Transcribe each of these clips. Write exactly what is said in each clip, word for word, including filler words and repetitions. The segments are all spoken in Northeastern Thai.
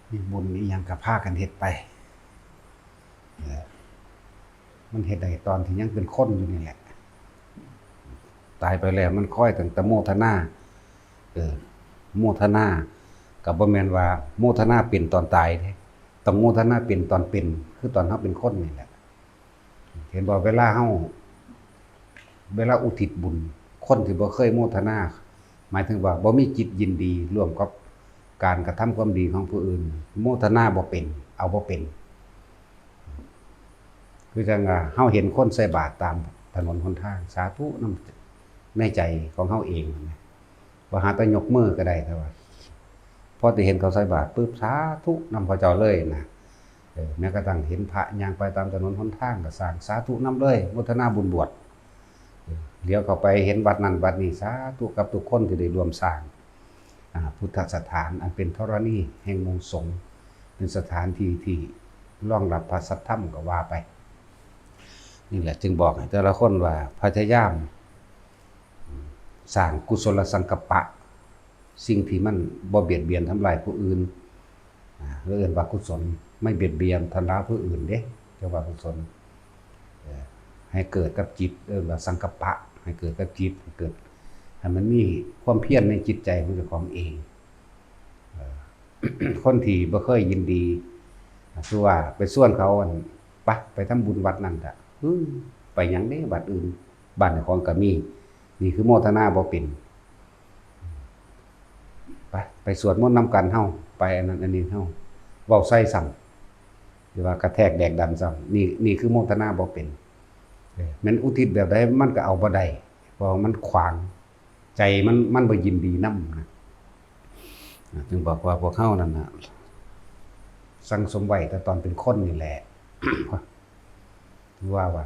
มีบุญอีหยังก็พากันเฮ็ดไป เออ มันเฮ็ดได้ตอนที่ยังเป็นคนอยู่นี่แหละ ตายไปแล้วมันคอยตั้งแต่โมทนา เออ โมทนา ก็บ่แม่นว่าโมทนาเป็นตอนตายเด้ ต้องโมทนาเป็นตอนเป็น คือตอนเฮาเป็นคนนี่แหละ เห็นบ่ เวลาเฮา เวลาอุทิศบุญ คนที่บ่เคยโมทนา หมายถึงว่าบ่มีจิตยินดีร่วมกับการกระทำความดีของผู้อื่น โมทนาบ่เป็น เอาบ่เป็น คือจั่งว่าเฮาเห็นคนใส่บาตรตามถนนหนทาง สาธุนำในใจของเฮาเองนะ บ่หาแต่ยกมือก็ได้ แต่ว่า พอที่เห็นเขาใส่บาตรปุ๊บ สาธุนำเขาเจ้าเลยนะ เออ แม้กระทั่งเห็นพระย่างไปตามถนนหนทางก็สร้างสาธุนำเลย โมทนาบุญบวช เออ เหลียวเข้าไปเห็นวัดนั่นวัดนี้ สาธุกับทุกคนที่ได้ร่วมสร้าง อ่า พุทธสถานอันเป็นธรณีแห่งหมู่สงฆ์ เป็นสถานที่ที่รองรับพระสัทธรรมก็ว่าไป นี่แหละจึงบอกให้แต่ละคนว่าพยายามสร้างกุศลสังกัปปะ สิ่งที่มันบ่เบียดเบียนทำลายผู้อื่น อ่า เรียกว่ากุศล ไม่เบียดเบียนทำร้ายผู้อื่นเด้ เรียกว่ากุศล เอ่อ ให้เกิดกับจิต เรียกว่าสังกัปปะ ให้เกิดกับจิต ให้เกิด ให้มันมีความเพียรในจิตใจของเจ้าของเอง เอ่อ คนที่บ่เคยยินดี คือว่าไปชวนเขา อั่น ไป ไปทำบุญวัดนั่นละ อืม ไปหยังเด้วัดอื่น บ้านเจ้าของก็มี นี่คือโมทนาบ่เป็น ไป ไปสวดมนต์นำกันเฮา ไปอันนั้นอันนี้เฮา เว้าใส่ซ้ำ หรือว่ากระแทกแดกดันซ้ำ นี่ นี่คือโมทนาบ่เป็น เออ แม่นอุทิศแบบใดมันก็เอาบ่ได้ เพราะมันขวาง ใจมัน มันบ่ยินดีนำนะ จึงบอกว่าพวกเฮานั่นน่ะ สั่งสมไว้แต่ตอนเป็นคนนี่แหละ ว่าว่า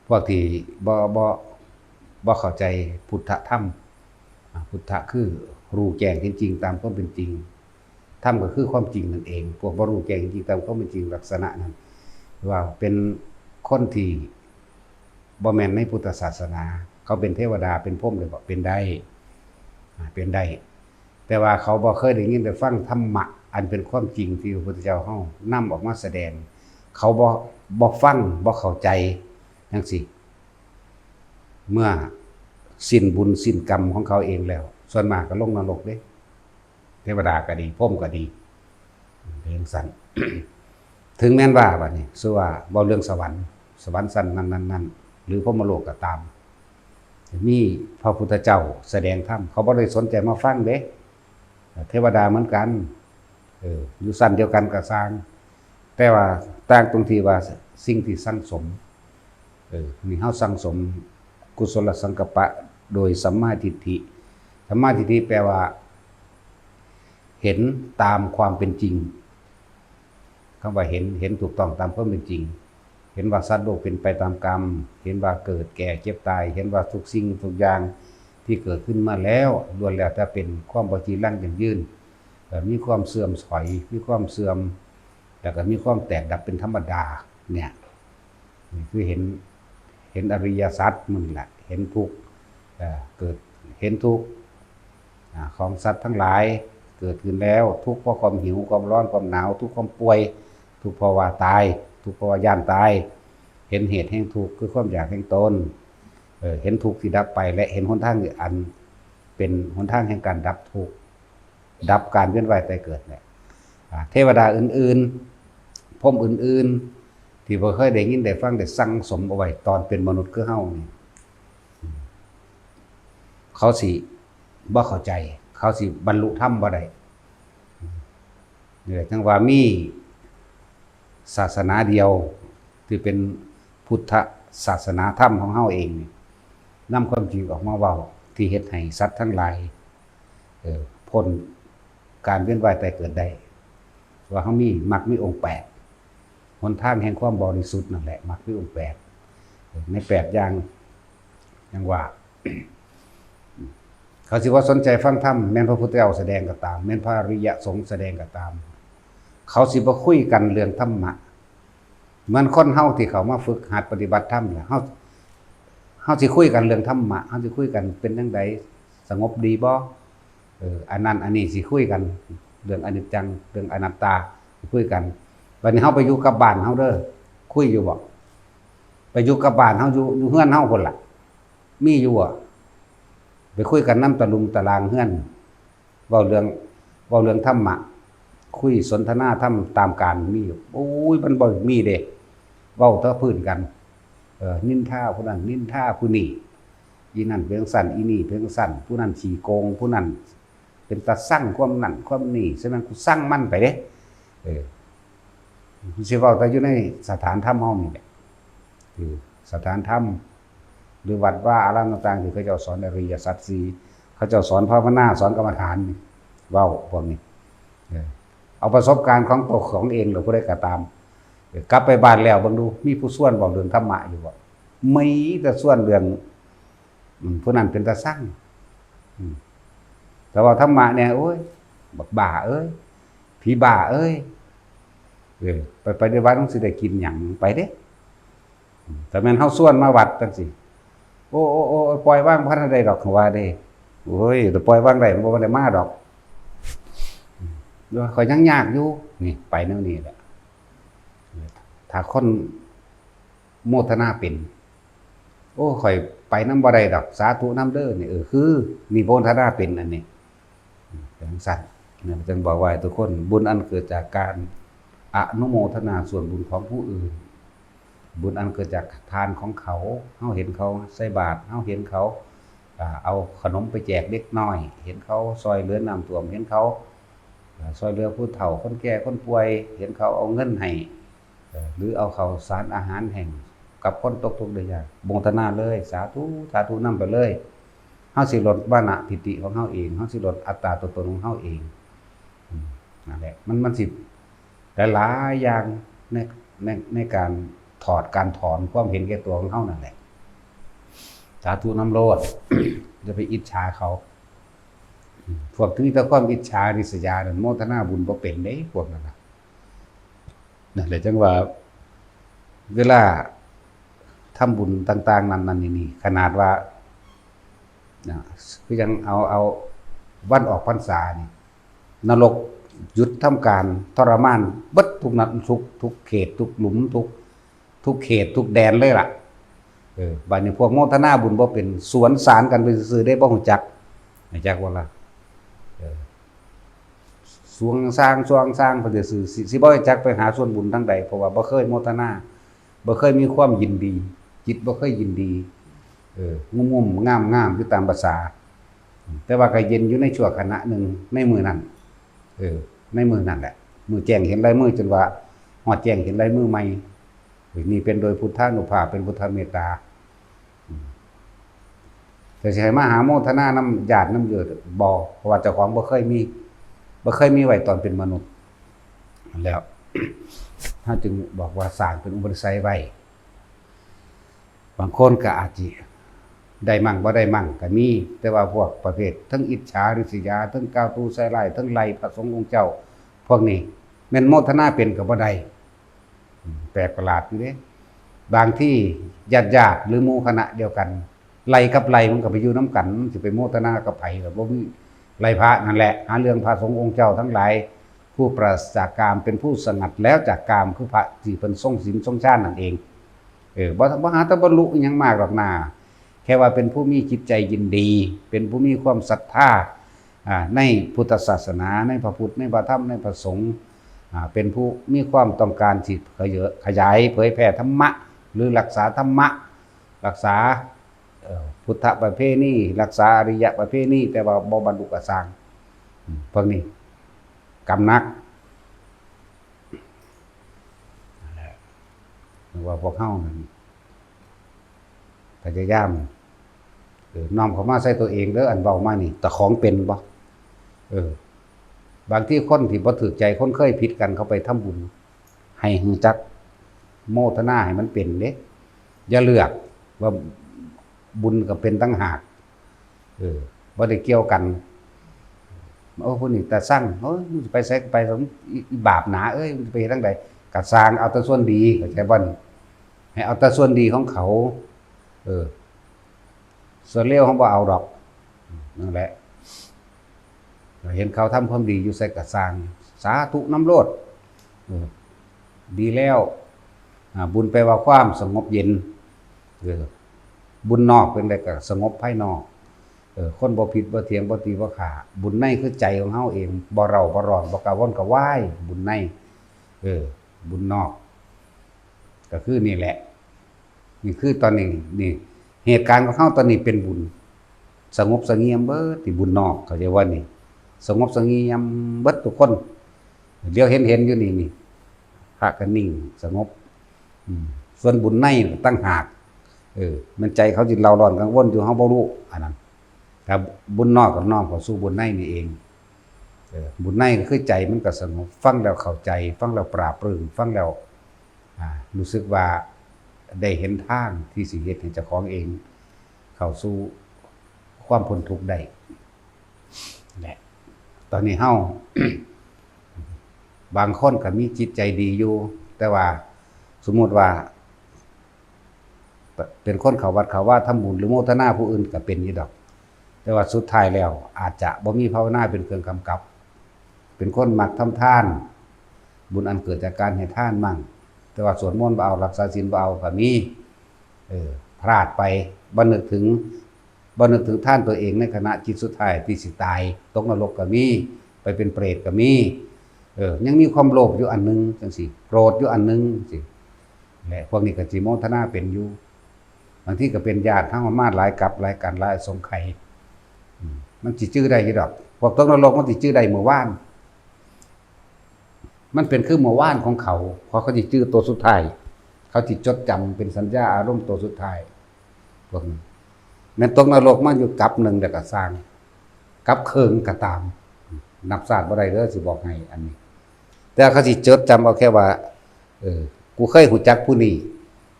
พวกที่บ่ บ่ บ่เข้าใจพุทธธรรม อ่า พุทธะคือรู้แจ้งเห็นจริงตามความเป็นจริง ธรรมก็คือความจริงนั่นเอง พวกบ่รู้แจ้งเห็นจริงตามความเป็นจริงลักษณะนั้น ว่าเป็นคนที่บ่แม่นในพุทธศาสนา เขาเป็นเทวดาเป็นพรหมเลยบ่ เป็นได้ อ่า เป็นได้ แต่ว่าเขาบ่เคยได้ยินได้ฟังธรรมะอันเป็นความจริงที่พระพุทธเจ้าเฮานำออกมาแสดง เขาบ่ บ่ฟัง บ่เข้าใจจั่งซี้ เมื่อสิ้นบุญสิ้นกรรมของเขาเองแล้ว ส่วนมากก็ลงนรกเด้ เทวดาก็ดี พรหมก็ดี เป็นจั่งซั้น ถึงแม้นว่าบัดนี้ สมมุติว่าเว้าเรื่องสวรรค์ สวรรค์ชั้นนั้นๆๆ หรือพรหมโลกก็ตาม มีพระพุทธเจ้าแสดงธรรม เขาบ่ได้สนใจมาฟังเด้ เทวดาเหมือนกัน เออ อยู่ชั้นเดียวกันก็ซ่าง แต่ว่าต่างตรงที่ว่าสิ่งที่สั่งสม เออ นี่เฮาสั่งสมกุศลสังกัปปะโดยสัมมาทิฏฐิ สัมมาทิฏฐิแปลว่า เห็นตามความเป็นจริง คำว่าเห็น เห็นถูกต้องตามความเป็นจริง เห็นว่าสัตว์โลกเป็นไปตามกรรม เห็นว่าเกิดแก่เจ็บตาย เห็นว่าทุกสิ่งทุกอย่างที่เกิดขึ้นมาแล้ว ล้วนแล้วแต่เป็นความบ่จีรังยั่งยืน เอ่อ มีความเสื่อมถอย มีความเสื่อม แล้วก็มีความแตกดับเป็นธรรมดา เนี่ย นี่คือเห็น เห็นอริยสัจมันแหละ เห็นทุกข์ เอ่อ เกิด เห็นทุกข์ อ่า ของสัตว์ทั้งหลายเกิดขึ้นแล้ว ทุกข์เพราะความหิว ความร้อน ความหนาว ทุกข์ความป่วย ทุกข์เพราะว่าตาย ทุกข์เพราะว่าย้านตาย เห็นเหตุแห่งทุกข์คือความอยากแห่งตน เอ่อ เห็นทุกข์ที่ดับไป และเห็นหนทางอันเป็นหนทางแห่งการดับทุกข์ ดับการเวียนว่ายตายเกิดเนี่ย อ่า เทวดาอื่นๆ พรหมอื่นๆ ที่บ่เคยได้ยินได้ฟังได้สั่งสมเอาไว้ตอนเป็นมนุษย์คือเฮานี่ เขาสิบ่เข้าใจ เขาสิบรรลุธรรมบ่ได้ นี่แหละจั่งว่ามีศาสนาเดียวที่เป็นพุทธศาสนาธรรมของเฮาเองนี่ นำความจริงออกมาเว้า ที่เฮ็ดให้สัตว์ทั้งหลาย เอ่อ พ้นการเวียนว่ายตายเกิดได้ ว่าเฮามีมรรคมีองค์แปด หนทางแห่งความบริสุทธิ์นั่นแหละ มรรคมีองค์แปด เอ่อ ในแปดอย่าง อย่างว่า เขาสิบ่สนใจฟังธรรม แม่นพระพุทธเจ้าแสดงก็ตาม แม่นพระอริยสงฆ์แสดงก็ตาม เขาสิบ่คุยกันเรื่องธรรมะ เหมือนคนเฮาที่เขามาฝึกหัดปฏิบัติธรรมเนี่ย เฮา เฮาสิคุยกันเรื่องธรรมะ เฮาสิคุยกันเป็นจั่งใด สงบดีบ่ เออ อันนั้นอันนี้สิคุยกัน เรื่องอนิจจัง เรื่องอนัตตา คุยกัน บัดนี้เฮาไปอยู่กับบ้านเฮาเด้อ คุยอยู่บ่ ไปอยู่กับบ้านเฮา อยู่ อยู่เฮือนเฮาพุ้นล่ะ มีอยู่บ่ ไปคุยกันนำตะลุมตะลางเฮือน เว้าเรื่อง เว้าเรื่องธรรมะ คุยสนทนาธรรมตามการมีอยู่ โอ้ย มันบ่มีเด้ เว้าแต่พื้นกัน เออ นินทาผู้นั้น นินทาผู้นี้ อีนั่นเป็นจั่งซั้น อีนี่เป็นจั่งซั้น ผู้นั้นขี้โกง ผู้นั้นเป็นตาซัง ความนั่นความนี่ ฉะนั้นกูซังมันไปเด้ เออ สิเว้าแต่อยู่ในสถานธรรมเฮานี่แหละ คือสถานธรรม หรือวัดวาอารามต่างๆ ที่เขาเจ้าสอนอริยสัจสี่ เขาเจ้าสอนภาวนา สอนกรรมฐานนี่ เว้าพวกนี้ เออ เอาประสบการณ์ของตัวของเองหรือผู้ใดก็ตาม เออ กลับไปบ้านแล้วเบิ่งดู มีผู้ชวนเว้าเรื่องธรรมะอยู่บ่ มีแต่ชวนเรื่อง อืม ผู้นั้นเป็นตาซัง อืม แต่ว่าธรรมะเนี่ย โอ้ย บักบ้าเอ้ย ผีบ้าเอ้ย เออ ไป ไปในวัดมันสิได้กินหยัง ไปเด้ อืม แต่แม่นเฮาชวนมาวัดจั่งซี้ โอ้ โอ้ โอ้ ปล่อยวางบ่ทันได้ดอก ว่าเด้ โอ้ย แต่ปล่อยวางได้ มันบ่ได้มาดอก อืม เดี๋ยวข้อยยังยากอยู่ นี่ ไปแนวนี้แหละ ถ้าคนโมทนาเป็น โอ้ ข้อยไปนำบ่ได้ดอก สาธุนำเด้อ นี่ เออ คือ นี่โมทนาเป็นอันนี้ เป็นจั่งซั้น เนี่ย มันจึงบอกว่าให้ทุกคน บุญอันเกิดจากการอนุโมทนาส่วนบุญของผู้อื่น บุญอันเกิดจากทานของเขา เฮาเห็นเขาใส่บาตร เฮาเห็นเขา อ่า เอาขนมไปแจกเด็กน้อย เห็นเขาซอยเหลือน้ำท่วม เห็นเขา อ่า ซอยเหลือผู้เฒ่า คนแก่ คนป่วย เห็นเขาเอาเงินให้ เอ่อ หรือเอาข้าวสารอาหารแห้งกับคนตกทุกข์ได้ยาก โมทนาเลย สาธุ สาธุนำไปเลย เฮาสิลดมานะทิฏฐิของเฮาเอง เฮาสิลดอัตตาตัวตนของเฮาเอง อืม นั่นแหละ มัน มันสิหลายๆอย่างใน ใน ในการถอด การถอนความเห็นแก่ตัวของเฮานั่นแหละ สาธุนำโลด อย่าไปอิจฉาเขา อืม พวกที่มีแต่ความอิจฉาริษยานั่น โมทนาบุญบ่เป็นเด้ พวกนั้นน่ะ นั่นแหละจั่งว่า เวลาทำบุญต่างๆ นั่นนั่นนี่นี่ ขนาดว่า นะ คือยังเอา เอาวันออกพรรษานี่ นรกหยุดทำการทรมานเบิดทุกนัด ทุก ทุกเขต ทุกหลุม ทุก ทุกเขต ทุกแดนเลยล่ะ เออ บัดนี้พวกโมทนาบุญบ่เป็น สวนสารกันไปซื่อๆ ได้ บ่ฮู้จัก รู้จักบ่ล่ะ เออ สวงซาง สวงซาง เพิ่นจะซื่อ สิ สิบ่รู้จักไปหาส่วนบุญทางใด เพราะว่าบ่เคยโมทนา บ่เคยมีความยินดี จิตบ่เคยยินดี เออ งุ่มๆ ง่ามๆ อยู่ตามประสา แต่ว่าก็เย็นอยู่ในชั่วขณะหนึ่งในมื้อนั้น เออ ในมื้อนั้นแหละ มื้อแจ้งเห็นลายมือ จนว่าฮอดแจ้งเห็นลายมือใหม่ นี่เป็นโดยพุทธานุภาพ เป็นพุทธเมตตา อืม แต่สิให้มาหาโมทนานำญาตินำโยมบ่ เพราะว่าเจ้าของบ่เคยมี บ่เคยมีไว้ตอนเป็นมนุษย์ แล้ว เฮาจึงบอกว่าสร้างเป็นอุปนิสัยไว้ บางคนก็อาจสิได้มั่งบ่ได้มั่งก็มี แต่ว่าพวกประเภททั้งอิจฉาริษยา ทั้งกล่าวตู่ใส่ร้าย ทั้งไล่พระสงฆ์องค์เจ้า พวกนี้แม่นโมทนาเป็นก็บ่ได้ อืม แปลกประหลาดอยู่เด้ บางทีญาติๆ หรือหมู่คณะเดียวกัน ไล่กับไล่มันก็ไปอยู่นำกัน มันสิไปโมทนากับไผล่ะ บ่มี ไล่พระนั่นแหละ หาเรื่องพระสงฆ์องค์เจ้าทั้งหลาย ผู้ปราศจากกาม เป็นผู้สงัดแล้วจากกาม คือพระที่เพิ่นทรงศีลทรงฌานนั่นเอง เออ บ่ บ่หาแต่บรรลุอิหยังมากดอกนา แค่ว่าเป็นผู้มีจิตใจยินดี เป็นผู้มีความศรัทธา อ่า ในพุทธศาสนา ในพระพุทธ ในพระธรรม ในพระสงฆ์ อ่า เป็นผู้มีความต้องการที่ขยาย ขยายเผยแผ่ธรรมะ หรือรักษาธรรมะ รักษา เอ่อ พุทธประเพณี รักษาอริยประเพณี แต่ว่าบ่บรรลุก็ซ่าง อืม พวกนี้กรรมหนัก นั่นแหละ หรือว่าพวกเฮานั่นพยายาม เออ น้อมเข้ามาใส่ตัวเองเด้อ อันเว้ามานี่ เจ้าของเป็นบ่ เออ บางทีคนที่บ่ถูกใจ คนเคยผิดกัน เขาไปทำบุญ ให้รู้จักโมทนาให้มันเป็นเด้ อย่าเลือกว่าบุญก็เป็นต่างหาก เออ บ่ได้เกี่ยวกัน โอ้ ผู้นี้ตาซัง โอ้ย มึงสิไปไสก็ไป อี อีบาปหนาเอ้ย มึงสิไปเฮ็ดจั่งใด ก็ซ่าง เอาแต่ส่วนดี เข้าใจบ่นี่ ให้เอาแต่ส่วนดีของเขา เออ ส่วนเลวเฮาบ่เอาดอก นั่นแหละ เห็นเขาทำความดีอยู่ไสกะซ่าง สาธุนำโลด เออ ดีแล้ว อ่า บุญแปลว่าความสงบเย็น เออ บุญนอกเป็นใดกะสงบภายนอก เออ คนบ่ผิดบ่เถียงบ่ตีบ่ฆ่า บุญในคือใจของเฮาเอง บ่เร้าบ่ร้อน บ่กระวนกระวาย บุญใน เออ บุญนอก ก็คือนี่แหละ นี่คือตอนนี้ นี่ เหตุการณ์ของเฮาตอนนี้เป็นบุญ สงบเสงี่ยมเบิด ที่บุญนอก เข้าใจว่านี่ สงบเสงี่ยมเบิดทุกคน เดี๋ยวเห็นเห็นอยู่นี่ นี่ พระก็นิ่งสงบ อืม ส่วนบุญในต่างหาก เออ มันใจเขาสิเร่าร้อนกังวลอยู่ เฮาบ่รู้ อันนั้น ครับ บุญนอกก็น้อมเข้าสู่บุญในนี่เอง เออ บุญในก็คือใจมันก็สงบ ฟังแล้วเข้าใจ ฟังแล้วปลาบปลื้ม ฟังแล้ว อ่า รู้สึกว่าได้เห็นทางที่สิเฮ็ดให้เจ้าของเอง เข้าสู่ความพ้นทุกข์ได้ และ ตอนนี้เฮา บางคนก็มีจิตใจดีอยู่ แต่ว่าสมมุติว่า เป็นคนเข้าวัดเข้าวา ทำบุญหรือโมทนาผู้อื่นก็เป็นอยู่ดอก แต่ว่าสุดท้ายแล้วอาจจะบ่มีภาวนาเป็นเครื่องกำกับ เป็นคนมักทำทาน บุญอันเกิดจากการให้ทานมั่ง แต่ว่าสวดมนต์บ่เอา รักษาศีลบ่เอาก็มี เออ พลาดไป บ่นึกถึง บ่นึกถึงทานตัวเองในขณะจิตสุดท้ายที่สิตาย ตกนรกก็มี ไปเป็นเปรตก็มี เออ ยังมีความโลภอยู่อันหนึ่งจังซี้ โกรธอยู่อันหนึ่งจังซี้ และพวกนี้ก็สิโมทนาเป็นอยู่ บางทีก็เป็นญาติเฮามาหลายกับหลายกันหลายสงไขย อืม มันสิจื่อได้อยู่ดอก พวกตกนรกมันสิจื่อได้มื้อวาน มันเป็นคือมื้อวานของเขา เพราะเขาสิจื่อตัวสุดท้าย เขาสิจดจำเป็นสัญญาอารมณ์ตัวสุดท้าย พวกนี้ แม่นตกนรกมาอยู่กับหนึ่งแล้วก็ซ่าง กับเคิงก็ตาม นับชาติบ่ได้เด้อ สิบอกให้อันนี้ แต่เขาสิจดจำเอาแค่ว่า เออ กูเคยรู้จักผู้นี้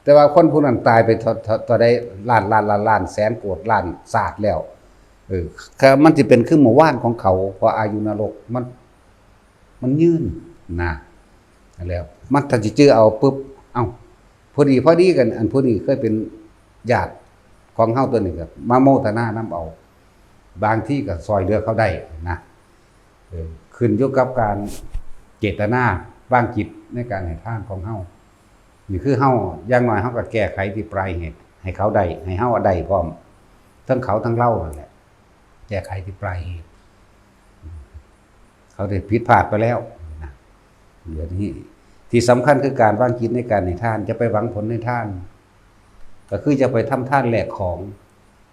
แต่ว่าคนผู้นั้นตายไปเท่า เท่า เท่าใดล้านล้านล้านล้าน แสนโกดล้านชาติแล้ว เออ คือมันสิเป็นคือมื้อวานของเขา เพราะอายุนรกมัน มันยืนนะ แล้วมันถ้าสิจื่อเอาปุ๊บ เอ้า พอดีพอดีกัน อันผู้นี้เคยเป็นญาติของเฮาตัวนี้ก็มาโมทนานำเอา บางทีก็ซอยเหลือเขาได้นะ เออ ขึ้นอยู่กับการเจตนาวางจิตในการให้ทานของเฮา นี่คือเฮา อย่างน้อยเฮาก็แก้ไขที่ปลายเหตุ ให้เขาได้ ให้เฮาได้พร้อม ทั้งเขาทั้งเรานั่นแหละ แก้ไขที่ปลายเหตุ เขาได้ผิดพลาดไปแล้วนะ เดี๋ยวนี้ที่สำคัญคือการวางจิตในการให้ทาน จะไปหวังผลในทาน ก็คือจะไปทำทานแลกของ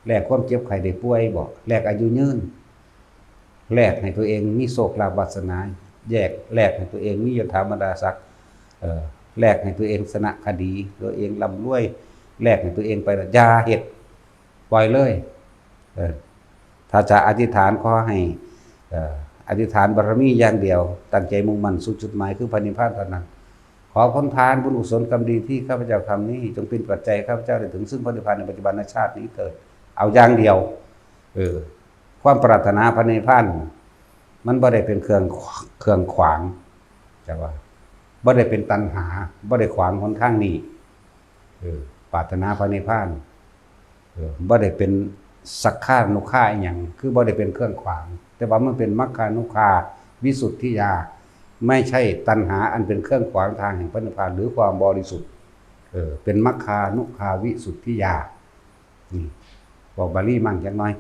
แลกความเจ็บไข้ได้ป่วยบ่ แลกอายุยืน แลกให้ตัวเองมีโชคลาภวาสนา แยก แลกให้ตัวเองมียศถาบรรดาศักดิ์ เอ่อ แลกให้ตัวเองชนะคดี ตัวเองร่ำรวย แลกให้ตัวเองไปละ อย่าเฮ็ด ปล่อยเลย เออ ถ้าจะอธิษฐานขอให้ เอ่อ อธิษฐานบารมีอย่างเดียว ตั้งใจมุ่งมั่นสู่จุดหมายคือพระนิพพานเท่านั้น ขอผลทานบุญกุศลกรรมดีที่ข้าพเจ้าทำนี้ จงเป็นปัจจัยให้ข้าพเจ้าได้ถึงซึ่งพระนิพพานในปัจจุบันชาตินี้เถิด เอาอย่างเดียว เออ ความปรารถนาพระนิพพาน มันบ่ได้เป็นเครื่อง เครื่องขวาง แต่ว่า บ่ได้เป็นตัณหา บ่ได้ขวางหนทางนี้ เออ ปรารถนาพระนิพพาน เออ บ่ได้เป็นสักขานุคาอิหยัง คือบ่ได้เป็นเครื่องขวาง แต่ว่ามันเป็นมัคคานุคาวิสุทธิยา ไม่ใช่ตัณหาอันเป็นเครื่องขวางทางแห่งพระนิพพานหรือความบริสุทธิ์ เออ เป็นมัคคานุคาวิสุทธิยา นี่ บอกบาลีมั่งจักหน่อย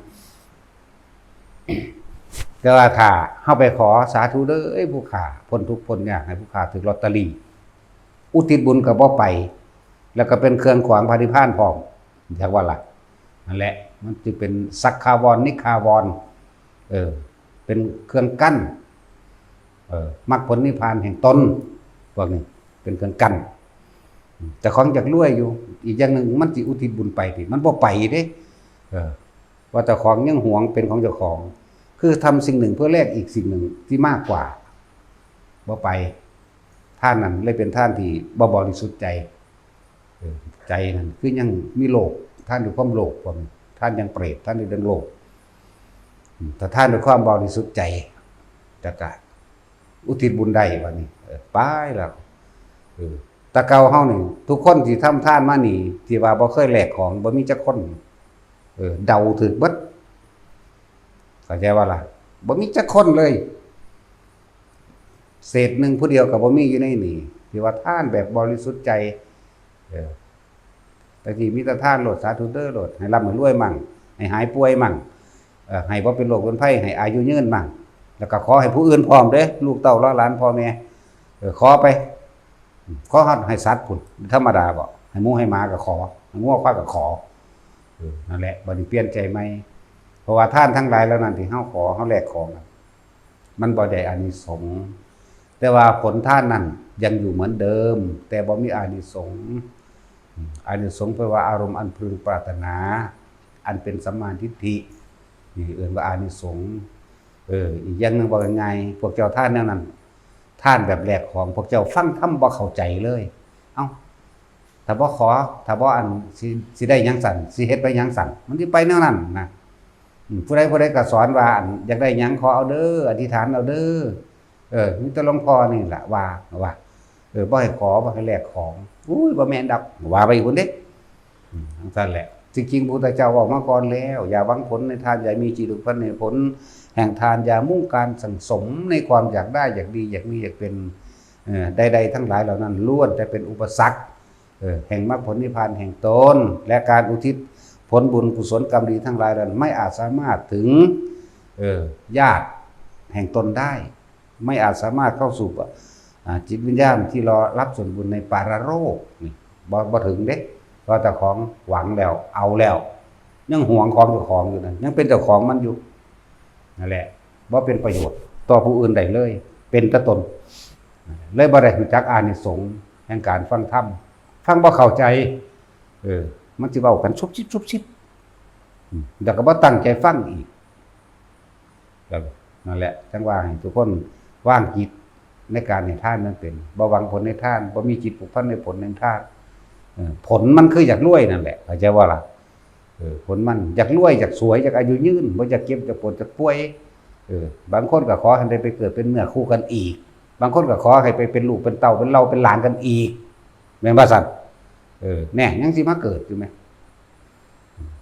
แต่ว่าถ้าเฮาไปขอสาธุเด้อผู้ข้าพ้นทุกข์พ้นยาก ให้ผู้ข้าถืกลอตเตอรี่ อุทิศบุญก็บ่ไป แล้วก็เป็นเครื่องขวางพระนิพพานพร้อม จักว่าล่ะ นั่นแหละ มันจึงเป็นสักขาวร นิขาวร เออ เป็นเครื่องกั้น เออ มรรคผลนิพพานแห่งตน พวกนี้เป็นเครื่องกั้น เจ้าของอยากรวยอยู่ อีกอย่างหนึ่งมันสิอุทิศบุญไปติ มันบ่ไปเด้ เออ ว่าเจ้าของยังหวงเป็นของเจ้าของ คือทำสิ่งหนึ่งเพื่อแลกอีกสิ่งหนึ่งที่มากกว่า บ่ไป ทานนั้นเลยเป็นทานที่บ่บริสุทธิ์ใจ เออ ใจนั่นคือยังมีโลภ ทานด้วยความโลภ พวกนี้ ทานอย่างเปรต ทานด้วยเรื่องโลภ อืม ถ้าทานด้วยความบริสุทธิ์ใจ แล้วก็อุทิศบุญได้ บัดนี้ เออ ไปแล้ว เออ แต่เก่าเฮานี่ ทุกคนที่ทำทานมานี่ ที่ว่าบ่เคยแลกของ บ่มีจักคน เออ เดาถืกเบิด เข้าใจว่าล่ะ บ่มีจักคนเลย เศษหนึ่งผู้เดียวก็บ่มีอยู่ในนี่ ที่ว่าทานแบบบริสุทธิ์ใจ เออ แต่ที่มีแต่ทานโลด สาธุเด้อโลด ให้ร่ำให้รวยมั่ง ให้หายป่วยมั่ง เออ ให้บ่เป็นโรคเป็นภัย ให้อายุยืนมั่ง แล้วก็ขอให้ผู้อื่นพร้อมเด้อ ลูกเต้าหลานพ่อแม่ เออ ขอไป ขอฮอดให้สัตว์พุ้น ธรรมดาบ่ ให้หมูให้หมาก็ขอ ให้งัวควายก็ขอ เออ นั่นแหละ บัดนี้เปลี่ยนใจใหม่ เพราะว่าทานทั้งหลายเหล่านั้นที่เฮาขอ เฮาแลกของอะ มันบ่ได้อานิสงส์ แต่ว่าผลทานนั้นยังอยู่เหมือนเดิม แต่บ่มีอานิสงส์ อืม อานิสงส์แปลว่าอารมณ์อันพึงปรารถนา อันเป็นสัมมาทิฏฐิ นี่เอิ้นว่าอานิสงส์ เออ อีกอย่างหนึ่งบอกง่ายๆ พวกเจ้าทานแนวนั้น ทานแบบแลกของ พวกเจ้าฟังธรรมบ่เข้าใจเลย เอ้า ถ้าบ่ขอ ถ้าบ่อัน สิ สิได้หยังสั่น สิเฮ็ดไปหยังสั่น มันสิไปแนวนั้นนะ อืม ผู้ใดผู้ใดก็สอนว่า อัน อยากได้หยังขอเอาเด้อ อธิษฐานเอาเด้อ เออ มีแต่หลวงพ่อนี่แหละว่า ว่า เออ บ่ให้ขอ บ่ให้แลกของ อุ้ย บ่แม่นดอก ว่าไปพุ้นเด้ อืม จั่งซั้นแหละ จริงๆ พระพุทธเจ้าเว้ามาก่อนแล้ว อย่าหวังผลในทาน อย่ามีจิตผูกพันในผลแห่งทาน อย่ามุ่งการสั่งสมในความอยากได้ อยากดี อยากมี อยากเป็น เอ่อ ใดๆ ทั้งหลายเหล่านั้น ล้วนแต่เป็นอุปสรรค เอ่อ แห่งมรรคผลนิพพานแห่งตน และการอุทิศผลบุญกุศลกรรมดีทั้งหลายนั้น ไม่อาจสามารถถึง เอ่อ ญาติแห่งตนได้ ไม่อาจสามารถเข้าสู่ อ่า จิตวิญญาณที่รอรับส่วนบุญในปรโลกนี่ บ่ บ่ถึงเด้ เพราะเจ้าของหวังแล้ว เอาแล้ว ยังหวงของเจ้าของอยู่นั่น ยังเป็นเจ้าของมันอยู่ นั่นแหละ บ่เป็นประโยชน์ต่อผู้อื่นได้เลย เป็นแต่ตน เลยบ่ได้รู้จักอานิสงส์แห่งการฟังธรรม ฟังบ่เข้าใจ เออ มันสิเว้ากันซุบซิบซุบซิบ อืม แล้วก็บ่ตั้งใจฟังอีก ก็นั่นแหละ จั่งว่าให้ทุกคนวางจิตในการให้ทานมันเป็น บ่หวังผลในทาน บ่มีจิตผูกพันในผลแห่งทาน เออ ผลมันคืออยากรวยนั่นแหละ เข้าใจบ่ล่ะ เออ ผลมันอยากรวย อยากสวย อยากอายุยืน บ่อยากเจ็บ อยากปวด อยากป่วย เออ บางคนก็ขอให้ได้ไปเกิดเป็นเนื้อคู่กันอีก บางคนก็ขอให้ไปเป็นลูกเป็นเต้า เป็นเหล่าเป็นหลานกันอีก แม่นบ่ซั่น เออ แน่ ยังสิมาเกิดอยู่แหม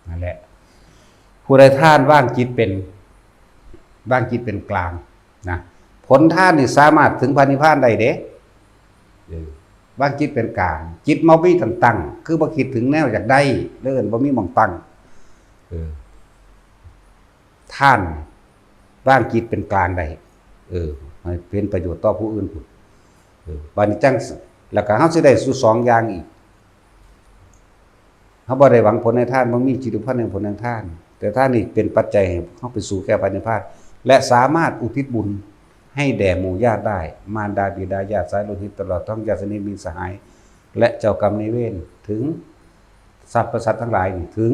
นั่นแหละ ผู้ใดทานวางจิตเป็น วางจิตเป็นกลางนะ ผลทานนี่สามารถถึงพระนิพพานได้เด้ เออ วางจิตเป็นกลาง จิตบ่มีตันตั้ง คือบ่คิดถึงแนวอยากได้ เอิ้นบ่มีหม่องตั้ง เออ ทานวางจิตเป็นกลางได้ เออ ให้เป็นประโยชน์ต่อผู้อื่นพุ้น เออ บัดนี้จั่ง แล้วก็เฮาสิได้สู่สองอย่างอีก เฮาบ่ได้หวังผลในทาน บ่มีจิตผูกพันในผลแห่งทาน แต่ทานนี่เป็นปัจจัยให้เฮาไปสู่แก่พระนิพพาน และสามารถอุทิศบุญให้แด่หมู่ญาติได้ มารดาบิดาญาติสายโลหิต ตลอดทั้งญาติสนิทมิตรสหาย และเจ้ากรรมนายเวร ถึงสรรพสัตว์ทั้งหลายนี่ถึง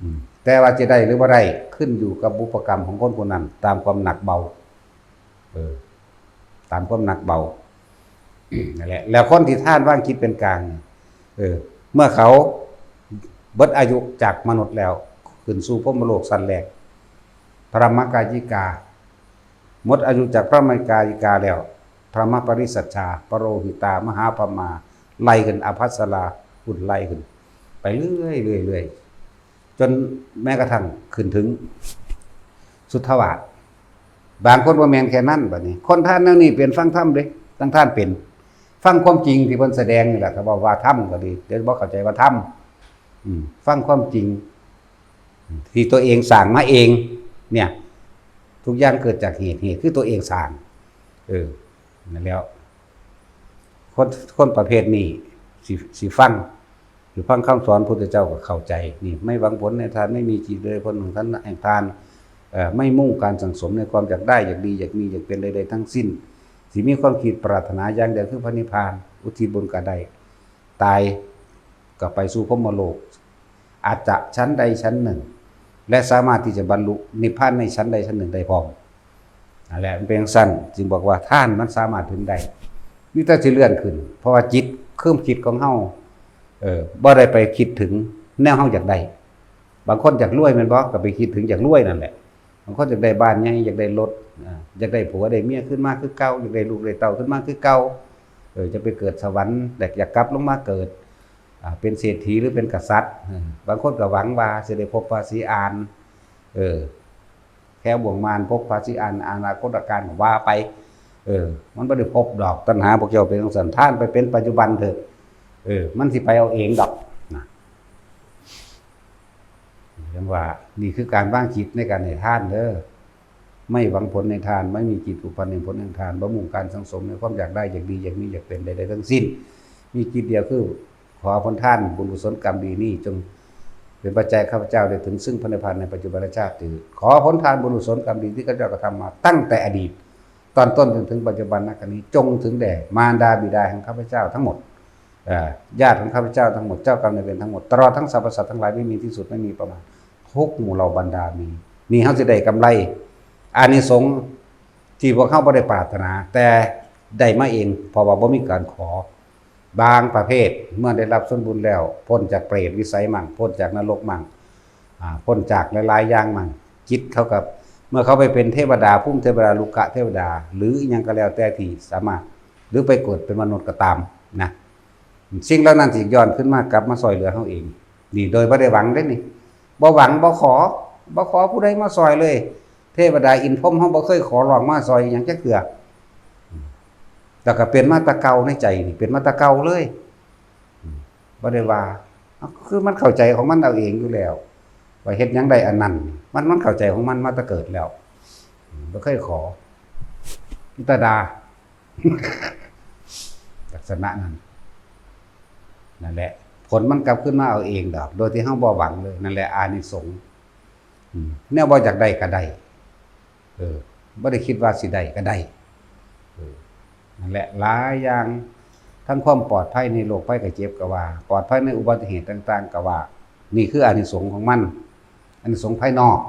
อืม แต่ว่าจะได้หรือบ่ได้ ขึ้นอยู่กับบุพกรรมของคนผู้นั้น ตามความหนักเบา เออ ตามความหนักเบา นั่นแหละ แล้วคนที่ทานวางจิตเป็นกลางนี่ เออ เมื่อเขาเบิดอายุจากมนุษย์แล้ว ขึ้นสู่พรหมโลกชั้นแรก พรหมกายิกา หมดอายุจากพรหมกายิกาแล้ว พรหมปริสัชชา ปโรหิตา มหาพรหมา ไล่ขึ้น อภัสรา พุ้นไล่ขึ้น ไปเรื่อยๆ เรื่อยๆ จนแม้กระทั่งขึ้นถึงสุทธาวาส บางคนบ่แม่นแค่นั้น บัดนี้ คนทานแนวนี้เป็น ฟังธรรมเด้ ตั้งทานเป็น ฟังความจริงที่เพิ่นแสดงนี่แหละ ถ้าเว้าว่าธรรมก็ดี เดี๋ยวบ่เข้าใจว่าธรรม อืม ฟังความจริง ที่ตัวเองสร้างมาเอง เนี่ย ทุกอย่างเกิดจากเหตุ เหตุคือตัวเองสร้าง เออ นั่นแหล้ว คน คนประเภทนี้ สิ สิฟัง สิฟังคำสอนพุทธเจ้าก็เข้าใจ นี่ ไม่หวังผลในทาน ไม่มีจิตเลยผลของทานแห่งทาน เอ่อ ไม่มุ่งการสั่งสมในความอยากได้ อยากดี อยากมี อยากเป็นใดๆ ทั้งสิ้น สิมีความคิดปรารถนาอย่างเดียวคือพระนิพพาน อุทิศบุญก็ได้ ตายก็ไปสู่พรหมโลก อาจจะชั้นใดชั้นหนึ่ง และสามารถที่จะบรรลุนิพพานในชั้นใดชั้นหนึ่งได้พร้อม นั่นแหละ มันเป็นจั่งซั้น จึงบอกว่าทานมันสามารถถึงได้ มีแต่สิเลื่อนขึ้น เพราะว่าจิต ความคิดของเฮา เออ บ่ได้ไปคิดถึงแนวเฮาอยากได้ บางคนอยากรวยแม่นบ่ ก็ไปคิดถึงอยากรวยนั่นแหละ บางคนอยากได้บ้านใหญ่ อยากได้รถ อ่า อยากได้ผัวได้เมียขึ้นมาคือเก่า อยากได้ลูกได้เต้าขึ้นมาคือเก่า เออ จะไปเกิดสวรรค์ แต่อยากกลับลงมาเกิด อ่า เป็นเศรษฐีหรือเป็นกษัตริย์ เออ บางคนก็หวังว่าสิได้พบพระศรีอาน เออ แถวบ่วงมาร ภพภาสิอัน อนาคตการก็ว่าไป เออ มันบ่ได้ภพดอก ตัณหาพวกเจ้าเป็นจั่งซั้น ทานไปเป็นปัจจุบันเถอะ เออ มันสิไปเอาเองดอกนะ เรียกว่า นี่คือการวางจิตในการให้ทานเด้อ ไม่หวังผลในทาน ไม่มีจิตผูกพันในผลแห่งทาน บ่มุ่งการสั่งสมในความอยากได้ อยากดี อยากมี อยากเป็นใดๆทั้งสิ้น มีจิตเดียวคือ ขอผลทานบุญกุศลกรรมดีนี้ จงเป็นปัจจัยข้าพเจ้าได้ถึงซึ่งพระนิพพานในปัจจุบันชาติเถิด ขอผลทานบุญกุศลกรรมดีที่ข้าพเจ้ากระทำมาตั้งแต่อดีต ตอนต้นจนถึงปัจจุบันนักนี้ จงถึงแด่มารดาบิดาของข้าพเจ้าทั้งหมด เอ่อ ญาติของข้าพเจ้าทั้งหมด เจ้ากรรมนายเวรทั้งหมด ตลอดทั้งสรรพสัตว์ทั้งหลาย ไม่มีที่สุด ไม่มีประมาณ ทุกหมู่เหล่าบรรดามี นี่เฮาสิได้กำไร อานิสงส์ที่พวกเฮาบ่ได้ปรารถนา แต่ได้มาเอง เพราะว่าบ่มีการขอ บางประเภทเมื่อได้รับส่วนบุญแล้ว พ้นจากเปรตวิสัยมั่ง พ้นจากนรกมั่ง อ่า พ้นจากหลายๆอย่างมั่ง จิตเขากับ เมื่อเขาไปเป็นเทวดา ภูมิเทวดา รุกขเทวดา หรืออิหยังก็แล้วแต่ที่สามารถ หรือไปเกิดเป็นมนุษย์ก็ตามนะ สิ่งเหล่านั้นสิย้อนขึ้นมากลับมาซ่อยเหลือเฮาเอง นี่โดยบ่ได้หวังเด้นี่ บ่หวัง บ่ขอ บ่ขอผู้ใดมาซ่อยเลย เทวดาอินทร์พรหมเฮาบ่เคยขอร้องมาซ่อยอิหยังจักเทื่อ แต่ก็เป็นมาแต่เก่าในใจนี่ เป็นมาแต่เก่าเลย บ่ได้ว่า เอ้า คือมันเข้าใจของมันเอาเองอยู่แล้ว ว่าเฮ็ดหยังได้อันนั้น มัน มันเข้าใจของมันมาแต่เกิดแล้ว บ่เคยขอ มีแต่ด่า ลักษณะนั้น นั่นแหละ ผลมันกลับคืนมาเอาเองดอก โดยที่เฮาบ่หวังเลย นั่นแหละอานิสงส์ อืม แนวบ่อยากได้ก็ได้ เออ บ่ได้คิดว่าสิได้ก็ได้ เออ นั่นแหละ หลายอย่าง ทั้งความปลอดภัยในโรคภัยไข้เจ็บก็ว่า ปลอดภัยในอุบัติเหตุต่างๆก็ว่า นี่คืออานิสงส์ของมัน อานิสงส์ภายนอก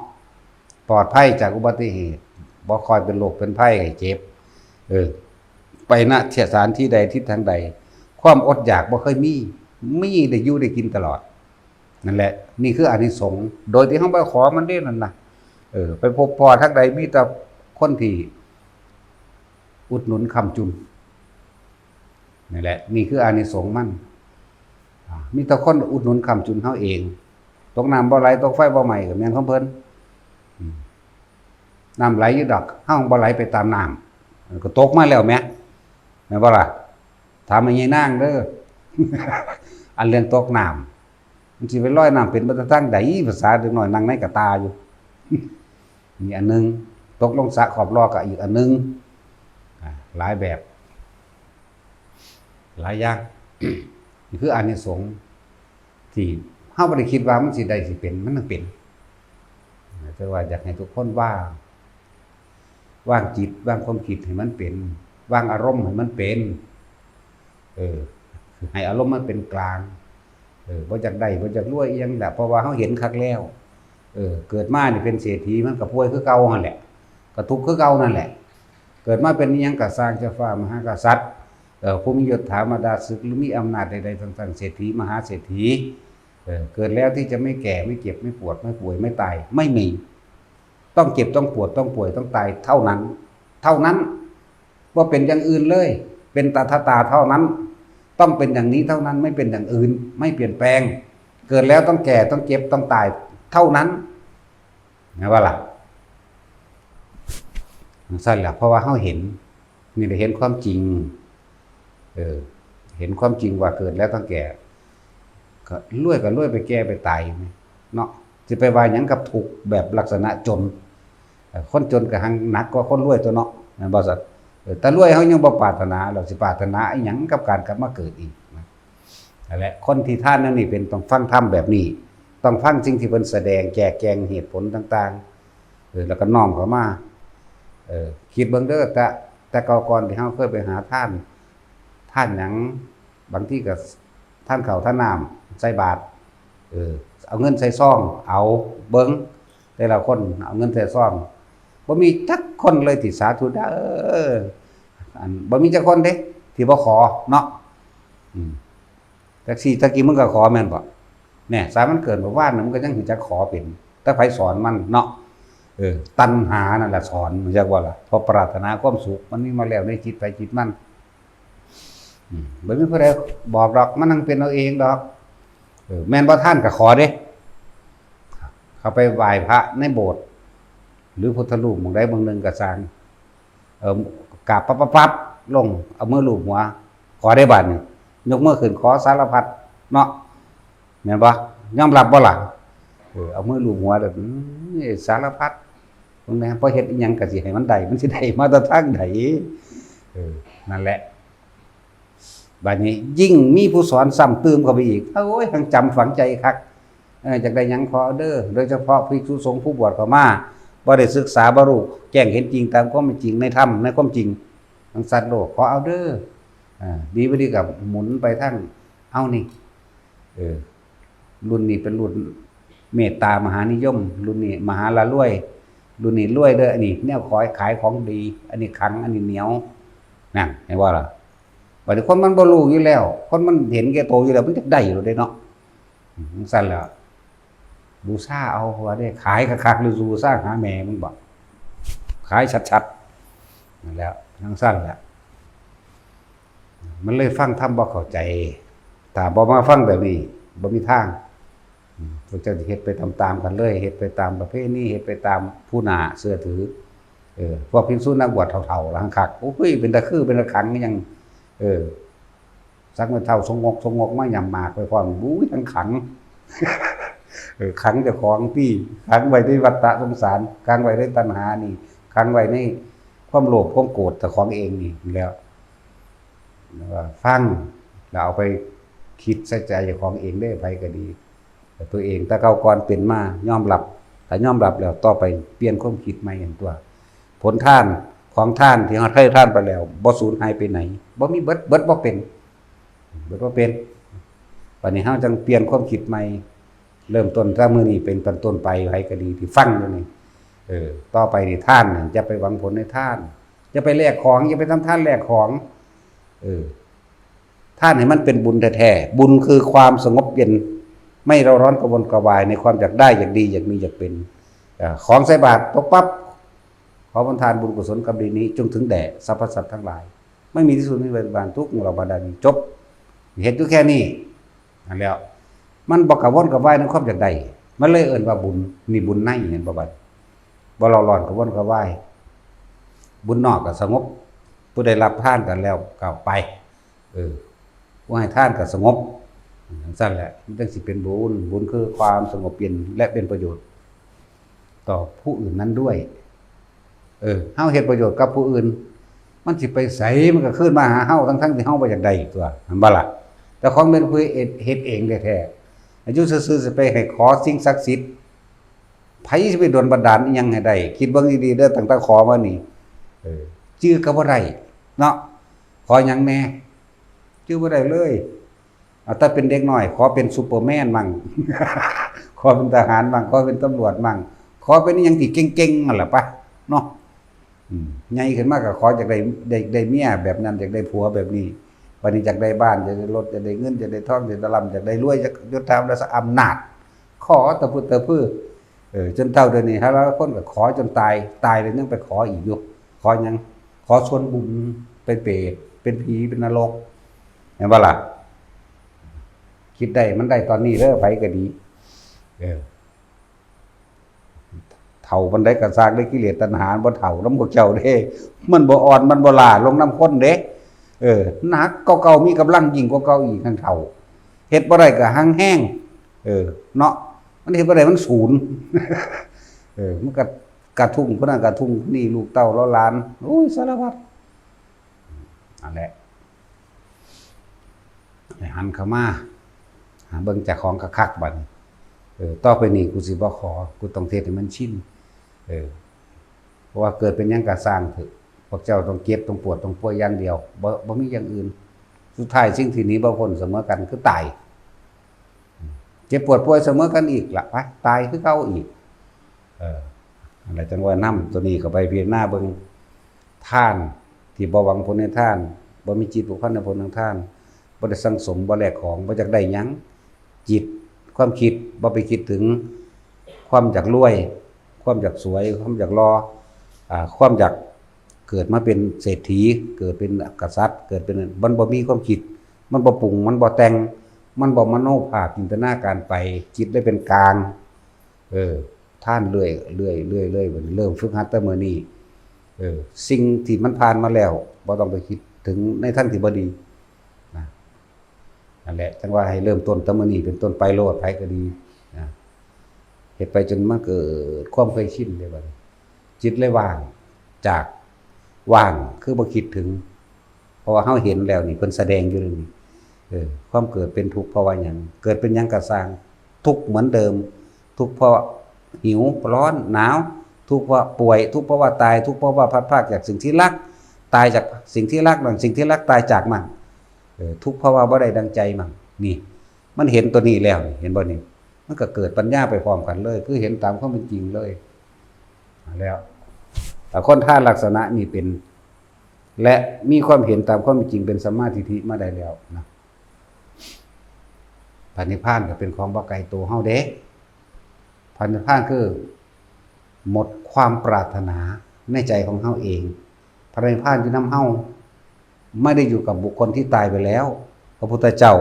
ปลอดภัยจากอุบัติเหตุ บ่ค่อยเป็นโรคเป็นภัยไข้เจ็บ เออ ไปณสถานที่ใดทิศทางใด ความอดอยากบ่เคยมี มีได้อยู่ได้กินตลอด นั่นแหละ นี่คืออานิสงส์ โดยที่เฮาบ่ขอมันเด้นั่นน่ะ เออ ไปพบพ้อทางใดมีแต่คนที่อุดหนุนค้ำจุน นั่นแหละ นี่คืออานิสงส์มัน อ่า มีแต่คนอุดหนุนค้ำจุนเฮาเอง ตกน้ำบ่ไหล ตกไฟบ่ไหม้ ก็แม่นของเพิ่น อืม น้ำไหลอยู่ดอก เฮาบ่ไหลไปตามน้ำ ก็ตกมาแล้วแหม แม่นบ่ล่ะ ถามแม่ยายนางเด้อ อันเรื่องตกน้ำ มันสิไปลอยน้ำเป็นมาแต่ทางใด ภาษาเด็กน้อยนั่งในกระตาอยู่ นี่อันหนึ่ง ตกลงสระขอบลอกก็อีกอันหนึ่ง อ่า หลายแบบ หลายอย่าง นี่คืออานิสงส์ที่เฮาบ่ได้คิดว่ามันสิได้สิเป็น มันต้องเป็น แต่ว่าอยากให้ทุกคนวาง วางจิต วางความคิดให้มันเป็น วางอารมณ์ให้มันเป็น เออ ให้อารมณ์มันเป็นกลาง เออ บ่อยากได้ บ่อยากรวยอิหยังแหละ เพราะว่าเฮาเห็นคักแล้ว เออ เกิดมานี่เป็นเศรษฐี มันก็ป่วยคือเก่าหั่นแหละ ก็ทุกข์คือเก่านั่นแหละ เกิดมาเป็นอิหยังก็สร้าง เจ้าฟ้ามหากษัตริย์ เอ่อ ผู้มียศถาบรรดาศักดิ์ หรือมีอำนาจใดๆต่างๆ เศรษฐี มหาเศรษฐี เออ เกิดแล้วที่จะไม่แก่ ไม่เจ็บ ไม่ปวด ไม่ป่วย ไม่ตาย ไม่มี ต้องเจ็บ ต้องปวด ต้องป่วย ต้องตายเท่านั้น เท่านั้น บ่เป็นอย่างอื่นเลย เป็นตถาคตเท่านั้น ต้องเป็นอย่างนี้เท่านั้น ไม่เป็นอย่างอื่น ไม่เปลี่ยนแปลง เกิดแล้วต้องแก่ ต้องเจ็บ ต้องตายเท่านั้น นะว่าล่ะ จั่งซั้นแหละ เพราะว่าเฮาเห็น นี่ได้เห็นความจริง เออ เห็นความจริงว่าเกิดแล้วต้องแก่ ก็รวยก็รวยไปแก่ไปตายนี่เนาะ สิไปว่าหยังกับทุกข์แบบลักษณะจน เอ่อ คนจนก็หังหนักกว่าคนรวยตัวเนาะ แม่นบ่สัตว์ เออ แต่รวยเฮายังบ่ปรารถนา เราสิปรารถนาอิหยังกับการกลับมาเกิดอีกนะ นั่นแหละ คนที่ทานแนวนี้เป็นต้องฟังธรรมแบบนี้ ต้องฟังสิ่งที่เพิ่นแสดง แจกแจงเหตุผลต่างๆ เออ แล้วก็น้อมเข้ามา เออ คิดเบิ่งเด้อ แต่ แต่เก่าก่อนที่เฮาเคยไปหาทาน ทานหยัง บางทีก็ทานข้าวทานน้ำ ใส่บาตร เออ เอาเงินใส่ซอง เอาเบิ่ง แต่ละคนเอาเงินใส่ซอง บ่มีจักคนเลยที่สาธุเด้อ อัน บ่มีจักคนเด้ ที่บ่ขอเนาะ อืม จักซี่ ตะกี้มึงก็ขอแม่นบ่ เนี่ย สามันเกิดเมื่อวานน่ะ มันก็ยังรู้จักขอเป็น แต่ไผสอนมันเนาะ เออ ตัณหานั่นแหละสอน รู้จักบ่ล่ะ เพราะปรารถนาความสุข มันมีมาแล้วในจิตไผจิตมัน อืม บ่มีผู้ใดบอกดอก มันนั่งเป็นเอาเองดอก เออ แม่นบ่ทานก็ขอเด้ เข้าไปไหว้พระในโบสถ์ หรือพุทธรูปหม่องใดหม่องหนึ่งก็ซ่าง เอ่อกราบปั๊บปั๊บปั๊บลง เอามือลูบหัว ขอได้บาดนี่ ยกมือขึ้นขอสารพัดเนาะ แม่นบ่ ยอมรับบ่ล่ะ เออ เอามือลูบหัวแบบ อืม สารพัด เบิ่งแหน่ พอเฮ็ดอิหยังก็สิให้มันได้ มันสิได้มาแต่ทางใด เออ นั่นแหละ บาดนี้ยิ่งมีผู้สอนซ้ำเติมเข้าไปอีก โอ้ย ทั้งจำฝังใจคัก เออ อยากได้หยังขอเอาเด้อ โดยเฉพาะภิกษุสงฆ์ผู้บวชเข้ามา บ่ได้ศึกษา บ่รู้แจ้งเห็นจริงตามความเป็นจริงในธรรม ในความจริง ทั้งสัตว์โลก ขอเอาเด้อ อ่า ดีบ่ดีก็หมุนไปทาง เอานี่ เออ รุ่นนี้เป็นรุ่นเมตตามหานิยม รุ่นนี้มหาละรวย รุ่นนี้รวยเด้อ อันนี้แนวขอยขายของดี อันนี้ขัง อันนี้เหนียว นั่น เห็นบ่ล่ะ บัดนี้คนมันบ่รู้อยู่แล้ว คนมันเห็นแก่โตอยู่แล้ว มันจักได้อยู่เด้เนาะ อืม จั่งซั้นแหละ บูชาเอาว่าเด้ ขายคักๆ หรือบูชาหาแม่มึงบ่ ขายชัดๆ นั่นแหละ จั่งซั้นแหละ มันเลยฟังธรรมบ่เข้าใจ ถ้าบ่มาฟังแบบนี้ บ่มีทาง อืม พวกเจ้าสิเฮ็ดไปตามๆ กันเลย เฮ็ดไปตามประเพณี เฮ็ดไปตามผู้น่าเชื่อถือ เออ พวกภิกษุนักบวชเฒ่าๆ ล่ะคัก โอ้ย เป็นตาคือ เป็นตาขังหยัง เออ สักแม่เฒ่าสงก สงกมาหย่ำหมากไปพร้อม อุ้ย ทั้งขัง เออ ขังเจ้าของตี้ ขังไว้ในวัฏฏะสงสาร ขังไว้ในตัณหานี่ ขังไว้ในความโลภ ความโกรธเจ้าของเองนี่แหล้ว แล้วก็ฟัง แล้วเอาไปคิดใส่ใจเจ้าของเองเด้อ ไผก็ดี แต่ตัวเอง แต่เก่าก่อนเป็นมา ยอมรับ ถ้ายอมรับแล้ว ต่อไปเปลี่ยนความคิดใหม่หั่นตั๊ว ผลทานของทานที่เฮาให้ทานไปแล้ว บ่สูญหายไปไหน บ่มีเบิด เบิดบ่เป็น เบิดบ่เป็น บัดนี้เฮาจั่งเปลี่ยนความคิดใหม่ เริ่มต้นแต่มื้อนี้เป็นต้นไป ไผก็ดีที่ฟังอยู่นี่ เออ ต่อไปนี่ทานนี่ อย่าไปหวังผลในทาน อย่าไปแลกของ อย่าไปทำทานแลกของ เออ ทานให้มันเป็นบุญแท้ๆ บุญคือความสงบเย็น ไม่เร่าร้อนกระวนกระวายในความอยากได้ อยากดี อยากมี อยากเป็น เอ่อ ของใส่บาตรตกปั๊บ ขอผลทานบุญกุศลกรรมดีนี้ จงถึงแด่สรรพสัตว์ทั้งหลาย ไม่มีที่สุด ไม่มีวันทุกข์ เราบรรดานี้ จบ เฮ็ดอยู่แค่นี้ นั่นแหล้ว มันบ่กระวนกระวายในความอยากได้ มันเลยเอิ้นว่าบุญ นี่บุญใน เห็นบ่บัด บ่เร่าร้อนกระวนกระวาย บุญนอกก็สงบ ผู้ได้รับทานกันแล้วก็ไป เออ ผู้ให้ทานก็สงบ จั่งซั้นแหละ มันจั่งสิเป็นบุญ บุญคือความสงบเย็น และเป็นประโยชน์ต่อผู้อื่นนั้นด้วย เออ เฮาเฮ็ดประโยชน์กับผู้อื่น มันสิไปไส มันก็คืนมาหาเฮา ทั้งๆ ที่เฮาบ่อยากได้ตั๊ว แม่นบ่ล่ะ แต่ของเป็นผู้เฮ็ด เฮ็ดเองแท้ๆ อยู่ซื่อๆ สิไปให้ขอสิ่งศักดิ์สิทธิ์ ไผสิไปดลบันดาลอิหยังให้ได้ คิดเบิ่งดีๆ เด้อ ตั้งแต่ขอมานี่ เออ จื่อก็บ่ได้ เนาะ ขอหยังแหน่ จื่อบ่ได้เลย เอาแต่เป็นเด็กน้อย ขอเป็นซูเปอร์แมนมั่ง ขอเป็นทหารมั่ง ขอเป็นตำรวจมั่ง ขอเป็นอิหยังที่เก่งๆ นั่นล่ะปะ เนาะ อืม ใหญ่ขึ้นมาก็ขออยากได้ ได้ ได้เมียแบบนั้น อยากได้ผัวแบบนี้ บัดนี้อยากได้บ้าน อยากได้รถ อยากได้เงิน อยากได้ทอง อยากได้ร่ำ อยากได้รวย อยากยศถาบรรดาศักดิ์อำนาจ ขอตะพึดตะพือ เออ จนเฒ่าเดี๋ยวนี้ หาลางคนก็ขอจนตาย ตายแล้วยังไปขออีกอยู่ ขอหยัง ขอส่วนบุญ เป็นเปรต เป็นผี เป็นนรก แม่นบ่ล่ะ คิดได้มันได้ตอนนี้เด้อ ไผก็ดี เออ เฒ่าปานใดก็ซ่างเด้อ กิเลสตัณหามันบ่เฒ่านำพวกเจ้าเด้ มันบ่อ่อน มันบ่ล้าลงนำคนเด้ เออ หนักกว่าเก่า มีกำลังยิ่งกว่าเก่าอีก หั่นเฒ่า เฮ็ดบ่ได้ก็หั่งแฮง เออ เนาะ มันเฮ็ดบ่ได้ มันสูน เออ มันก็กระทุ้งผู้นั้น กระทุ้งผู้นี้ ลูกเต้าเหล่าหลาน โอ้ย สารพัด นั่นแหละ ให้หันเข้ามา หาเบิ่งเจ้าของคักๆ บัดนี้ เออ ต่อไปนี้กูสิบ่ขอ กูต้องเฮ็ดให้มันชิน เออ เพราะว่าเกิดเป็นหยังก็ซ่างเถอะ พวกเจ้าต้องเจ็บ ต้องปวด ต้องป่วยอย่างเดียว บ่ บ่มีอย่างอื่น สุดท้ายสิ่งที่หนีบ่พ้นเสมอกันคือตาย เจ็บปวดป่วยเสมอกันอีกล่ะ ไป ตายคือเก่าอีก เออ นั่นแหละ จั่งว่านำตัวนี้เข้าไปพิจารณาเบิ่ง ทานที่บ่หวังผลในทาน บ่มีจิตผูกพันในผลของทาน บ่ได้สั่งสม บ่แลกของ บ่อยากได้หยัง จิต ความคิด บ่ไปคิดถึงความอยากรวย ความอยากสวย ความอยากหล่อ อ่า ความอยากเกิดมาเป็นเศรษฐี เกิดเป็นกษัตริย์ เกิดเป็น มันบ่มีความคิด มันบ่ปรุง มันบ่แต่ง มันบ่มโนภาพจินตนาการไป จิตได้เป็นกลาง เออ ทานเรื่อยเรื่อยเรื่อยเรื่อยบัดนี้เริ่มฝึกหัดแต่มื้อนี้ เออ สิ่งที่มันผ่านมาแล้วบ่ต้องไปคิดถึงในทางที่บ่ดีนะ นั่นแหละ จั่งว่าให้เริ่มต้นแต่มื้อนี้เป็นต้นไปโลด ไผก็ดีนะ เฮ็ดไปจนมันเกิดความเคยชินเลยบัดนี้ จิตเลยว่าง จากว่างคือบ่คิดถึง เพราะว่าเฮาเห็นแล้วนี่ เพิ่นแสดงอยู่นี่ เออ ความเกิดเป็นทุกข์เพราะว่าหยัง เกิดเป็นหยังก็ซ่าง ทุกข์เหมือนเดิม ทุกข์เพราะหิว ร้อน หนาว ทุกข์เพราะป่วย ทุกข์เพราะว่าตาย ทุกข์เพราะว่าพลัดพรากจากสิ่งที่รัก ตายจากสิ่งที่รัก นั่นสิ่งที่รักตายจากมัน เออ ทุกข์เพราะว่าบ่ได้ดังใจมัน นี่ มันเห็นตัวนี้แล้วนี่ เห็นบ่นี่ มันก็เกิดปัญญาไปพร้อมกันเลย คือเห็นตามความเป็นจริงเลย แล้ว แต่คนถ้าลักษณะนี้เป็น และมีความเห็นตามความเป็นจริงเป็นสัมมาทิฏฐิมาได้แล้วนะ พระนิพพานก็เป็นของบ่ไกลตัวเฮาเด้ พระนิพพานคือหมดความปรารถนาในใจของเฮาเอง พระนิพพานอยู่นำเฮา ไม่ได้อยู่กับบุคคลที่ตายไปแล้ว พระพุทธเจ้า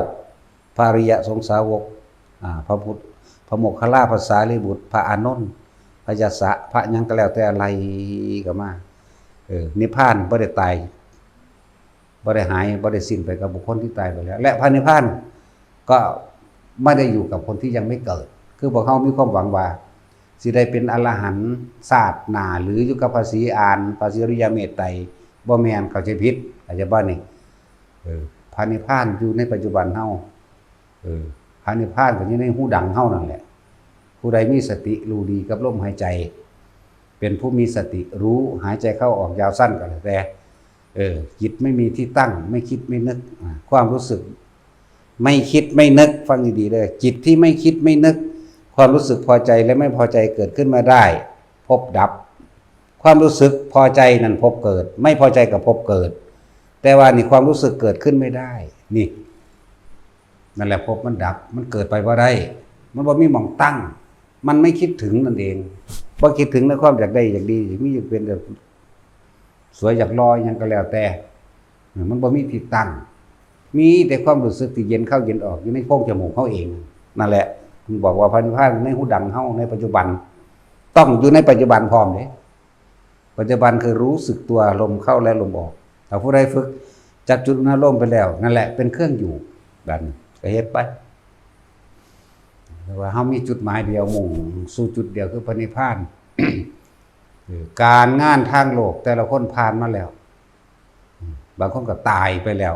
พระอริยสงสาวก อ่า พระพุทธ พระโมคคัลลา พระสารีบุตร พระอานนท์ พระยาสะ พระหยังก็แล้วแต่อะไรก็มา เออ นิพพานบ่ได้ตาย บ่ได้หาย บ่ได้สิ้นไปกับบุคคลที่ตายไปแล้ว และพระนิพพานก็ไม่ได้อยู่กับคนที่ยังไม่เกิด คือพวกเฮามีความหวังว่า สิได้เป็นอรหันต์ชาติหน้า หรืออยู่กับพระศรีอาน พระศรีอริยเมตไตร บ่แม่น เข้าใจผิด เข้าใจบ่นี่ เออ พระนิพพานอยู่ในปัจจุบันเฮา เออ พระนิพพานก็อยู่ในหูดังเฮานั่นแหละ ผู้ใดมีสติรู้ดีกับลมหายใจ เป็นผู้มีสติรู้หายใจเข้าออกยาวสั้นก็แล้วแต่ เออ จิตไม่มีที่ตั้ง ไม่คิดไม่นึก อ่า ความรู้สึก ไม่คิดไม่นึก ฟังดีๆเลย จิตที่ไม่คิดไม่นึก ความรู้สึกพอใจและไม่พอใจเกิดขึ้นมาได้ ภพดับ ความรู้สึกพอใจนั่นภพเกิด ไม่พอใจก็ภพเกิด แต่ว่านี่ความรู้สึกเกิดขึ้นไม่ได้ นี่ นั่นแหละภพมันดับ มันเกิดไปบ่ได้ มันบ่มีหม่องตั้ง มันไม่คิดถึงนั่นเอง บ่คิดถึงในความอยากได้อยากดี มีอยากเป็นแบบสวยอยากหล่อหยังก็แล้วแต่ มันบ่มีที่ตั้ง มีแต่ความรู้สึกที่เย็นเข้าเย็นออกอยู่ในโพรงจมูกเฮาเอง นั่นแหละ เพิ่นบอกว่าพระนิพพานในหูดังเฮาในปัจจุบัน ต้องอยู่ในปัจจุบันพร้อมเด้ ปัจจุบันคือรู้สึกตัวลมเข้าและลมออก ถ้าผู้ใดฝึกจับจุดอุณาโลมไปแล้ว นั่นแหละเป็นเครื่องอยู่ บัดนี้ก็เฮ็ดไป แต่ว่าเฮามีจุดหมายเดียว มุ่งสู่จุดเดียวคือพระนิพพาน เออ การงานทางโลกแต่ละคนผ่านมาแล้ว อืม บางคนก็ตายไปแล้ว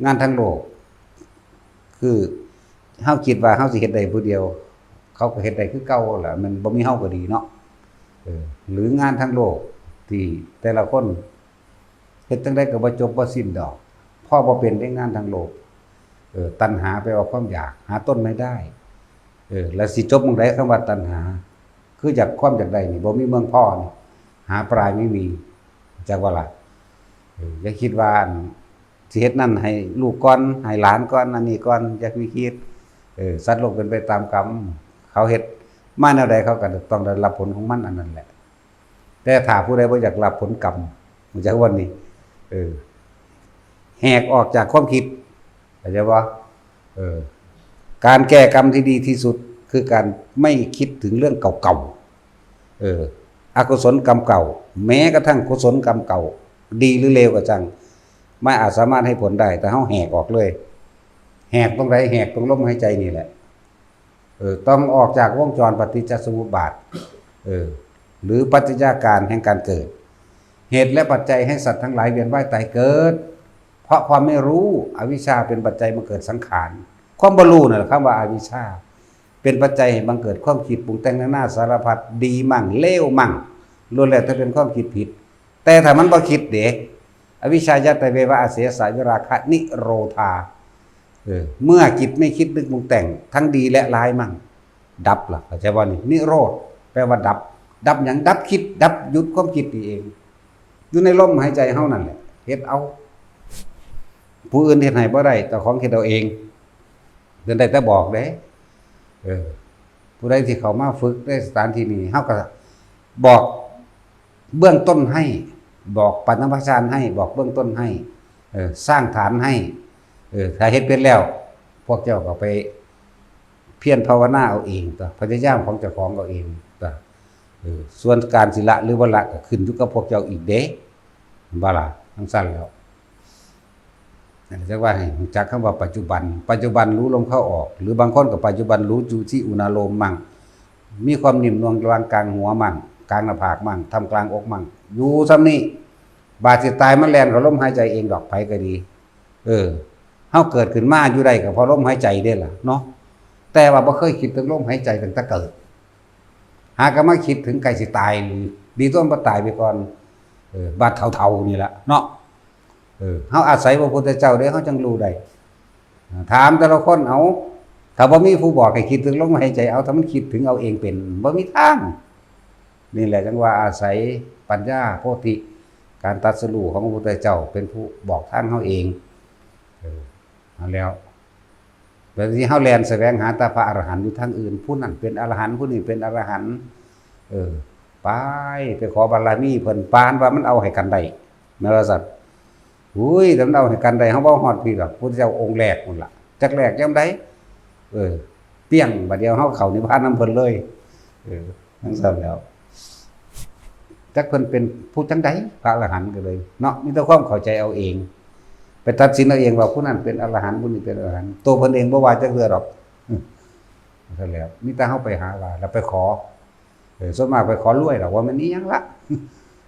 งานทางโลก คือเฮาคิดว่าเฮาสิเฮ็ดได้ผู้เดียว เขาก็เฮ็ดได้คือเก่าแหละ มันบ่มีเฮาก็ดีเนาะ เออ หรืองานทางโลกที่แต่ละคนเฮ็ดจั่งใดก็บ่จบบ่สิ้นดอก พอบ่เป็นได้งานทางโลก เออ ตัณหาแปลว่าความอยาก หาต้นไม่ได้ เออ แล้วสิจบหม่องใดคำว่าตัณหา คืออยาก ความอยากได้นี่บ่มีเมืองพอนี่ หาปลายไม่มี จักว่าล่ะ เออ อย่าคิดว่าอันสิเฮ็ดนั่นให้ลูกก่อน ให้หลานก่อน อันนี้ก่อน อย่าไปคิด เออ สัตว์โลกเป็นไปตามกรรม เขาเฮ็ดมาแนวใดเขาก็ต้องได้รับผลของมันอันนั้นแหละ แต่ถ้าผู้ใดบ่อยากรับผลกรรม มันจะวันนี้ เออ แหกออกจากความคิด เข้าใจบ่ เออ การแก้กรรมที่ดีที่สุดคือการไม่คิดถึงเรื่องเก่าๆ เออ อกุศลกรรมเก่า แม้กระทั่งกุศลกรรมเก่า ดีหรือเลวก็จั่ง ไม่อาจสามารถให้ผลได้ แต่เฮาแหกออกเลย แหกตรงไหน แหกตรงลมหายใจนี่แหละ เออ ต้องออกจากวงจรปฏิจจสมุปบาท เออ หรือปัจจัยาการแห่งการเกิด เหตุและปัจจัยให้สัตว์ทั้งหลายเวียนว่ายตายเกิด เพราะความไม่รู้ อวิชชาเป็นปัจจัยบังเกิดสังขาร ความบ่รู้นั่นแหละ คำว่าอวิชชา เป็นปัจจัยให้บังเกิดความคิดปรุงแต่งนานาสารพัด ดีมั่งเลวมั่ง ล้วนแล้วแต่เป็นความคิดผิด แต่ถ้ามันบ่คิดเด้ อวิชชายะตะเววะอเสสะวิราคะนิโรธา เออ เมื่อจิตไม่คิดนึกปรุงแต่งทั้งดีและร้ายมั่ง ดับล่ะ เข้าใจบ่นี่ นิโรธ แปลว่าดับ ดับหยัง ดับคิด ดับหยุดความคิดนี่เอง อยู่ในลมหายใจเฮานั่นแหละ เฮ็ดเอา ผู้อื่นเฮ็ดให้บ่ได้ เจ้าของเฮ็ดเอาเอง เพิ่นได้แต่บอกเด้ เออ ผู้ใดที่เข้ามาฝึกในสถานที่นี้ เฮาก็บอกเบื้องต้นให้ บอกปฐมฌานให้ บอกเบื้องต้นให้ เออ สร้างฐานให้ เออ ถ้าเฮ็ดเป็นแล้ว พวกเจ้าก็ไป เพียรภาวนาเอาเองตั๊ว พยายามของเจ้าของเอาเองตั๊ว เออ ส่วนการสิละหรือบ่ละก็ขึ้นอยู่กับพวกเจ้าอีกเด้ บ่ล่ะ จั่งซั้นแล้ว นั่นจั่งว่าให้รู้จักคำว่าปัจจุบัน ปัจจุบันรู้ลมเข้าออก หรือบางคนก็ปัจจุบันรู้อยู่ที่อุณาโลมมั่ง มีความนิ่มนวลระหว่างกลางหัวมั่ง กลางหน้าผากมั่ง ท่ามกลางอกมั่ง อยู่ส่ำนี้ บาดสิตายมันแล่นเข้าลมหายใจเองดอก ไผก็ดี เออ เฮาเกิดขึ้นมาอยู่ได้ก็เพราะลมหายใจเด้ล่ะเนาะ แต่ว่าบ่เคยคิดถึงลมหายใจตั้งแต่เกิด หากะมาคิดถึงใกล้สิตายนี่ ดีตั๊วบ่ตายไปก่อน เออ บาดเฒ่าๆ นี่ล่ะเนาะ เออ เฮาอาศัยพระพุทธเจ้าเด้ เฮาจั่งรู้ได้ ถามแต่ละคน เอา ถ้าบ่มีผู้บอกให้คิดถึงลมหายใจ เอา ถ้ามันคิดถึงเอาเองเป็น บ่มีทาง นี่แหละจั่งว่าอาศัยปัญญาโพธิ การตรัสรู้ของพระพุทธเจ้าเป็นผู้บอกทางเฮาเอง เออ เอาแล้ว แบบที่เฮาแล่นแสวงหาแต่พระอรหันต์อยู่ทางอื่น ผู้นั้นเป็นอรหันต์ ผู้นี้เป็นอรหันต์ เออ ไป ไปขอบารมีเพิ่น ปานว่ามันเอาให้กันได้ แม่นว่าซั่น อุ้ย แต่มันเอาให้กันได้ เฮาบ่ฮอดพี้ดอก พุทธเจ้าองค์แรกพุ้นล่ะ จักแรกยามใด เออ เปี้ยง บาดเดียวเฮาเข้านิพพานนำเพิ่นเลย เออ จั่งซั้นแล้ว จักเพิ่นเป็นผู้จั่งใด พระอรหันต์ก็เลยเนาะ มีแต่ความเข้าใจเอาเอง ไปตัดสินเอาเองว่าผู้นั้นเป็นอรหันต์ ผู้นี้เป็นอรหันต์ ตัวเพิ่นเองบ่ว่าจักเทื่อดอก อืม ซั้นแล้ว มีแต่เฮาไปหาว่า แล้วไปขอ เออ ส่วนมากไปขอรวยดอก ว่ามันอีหยังละ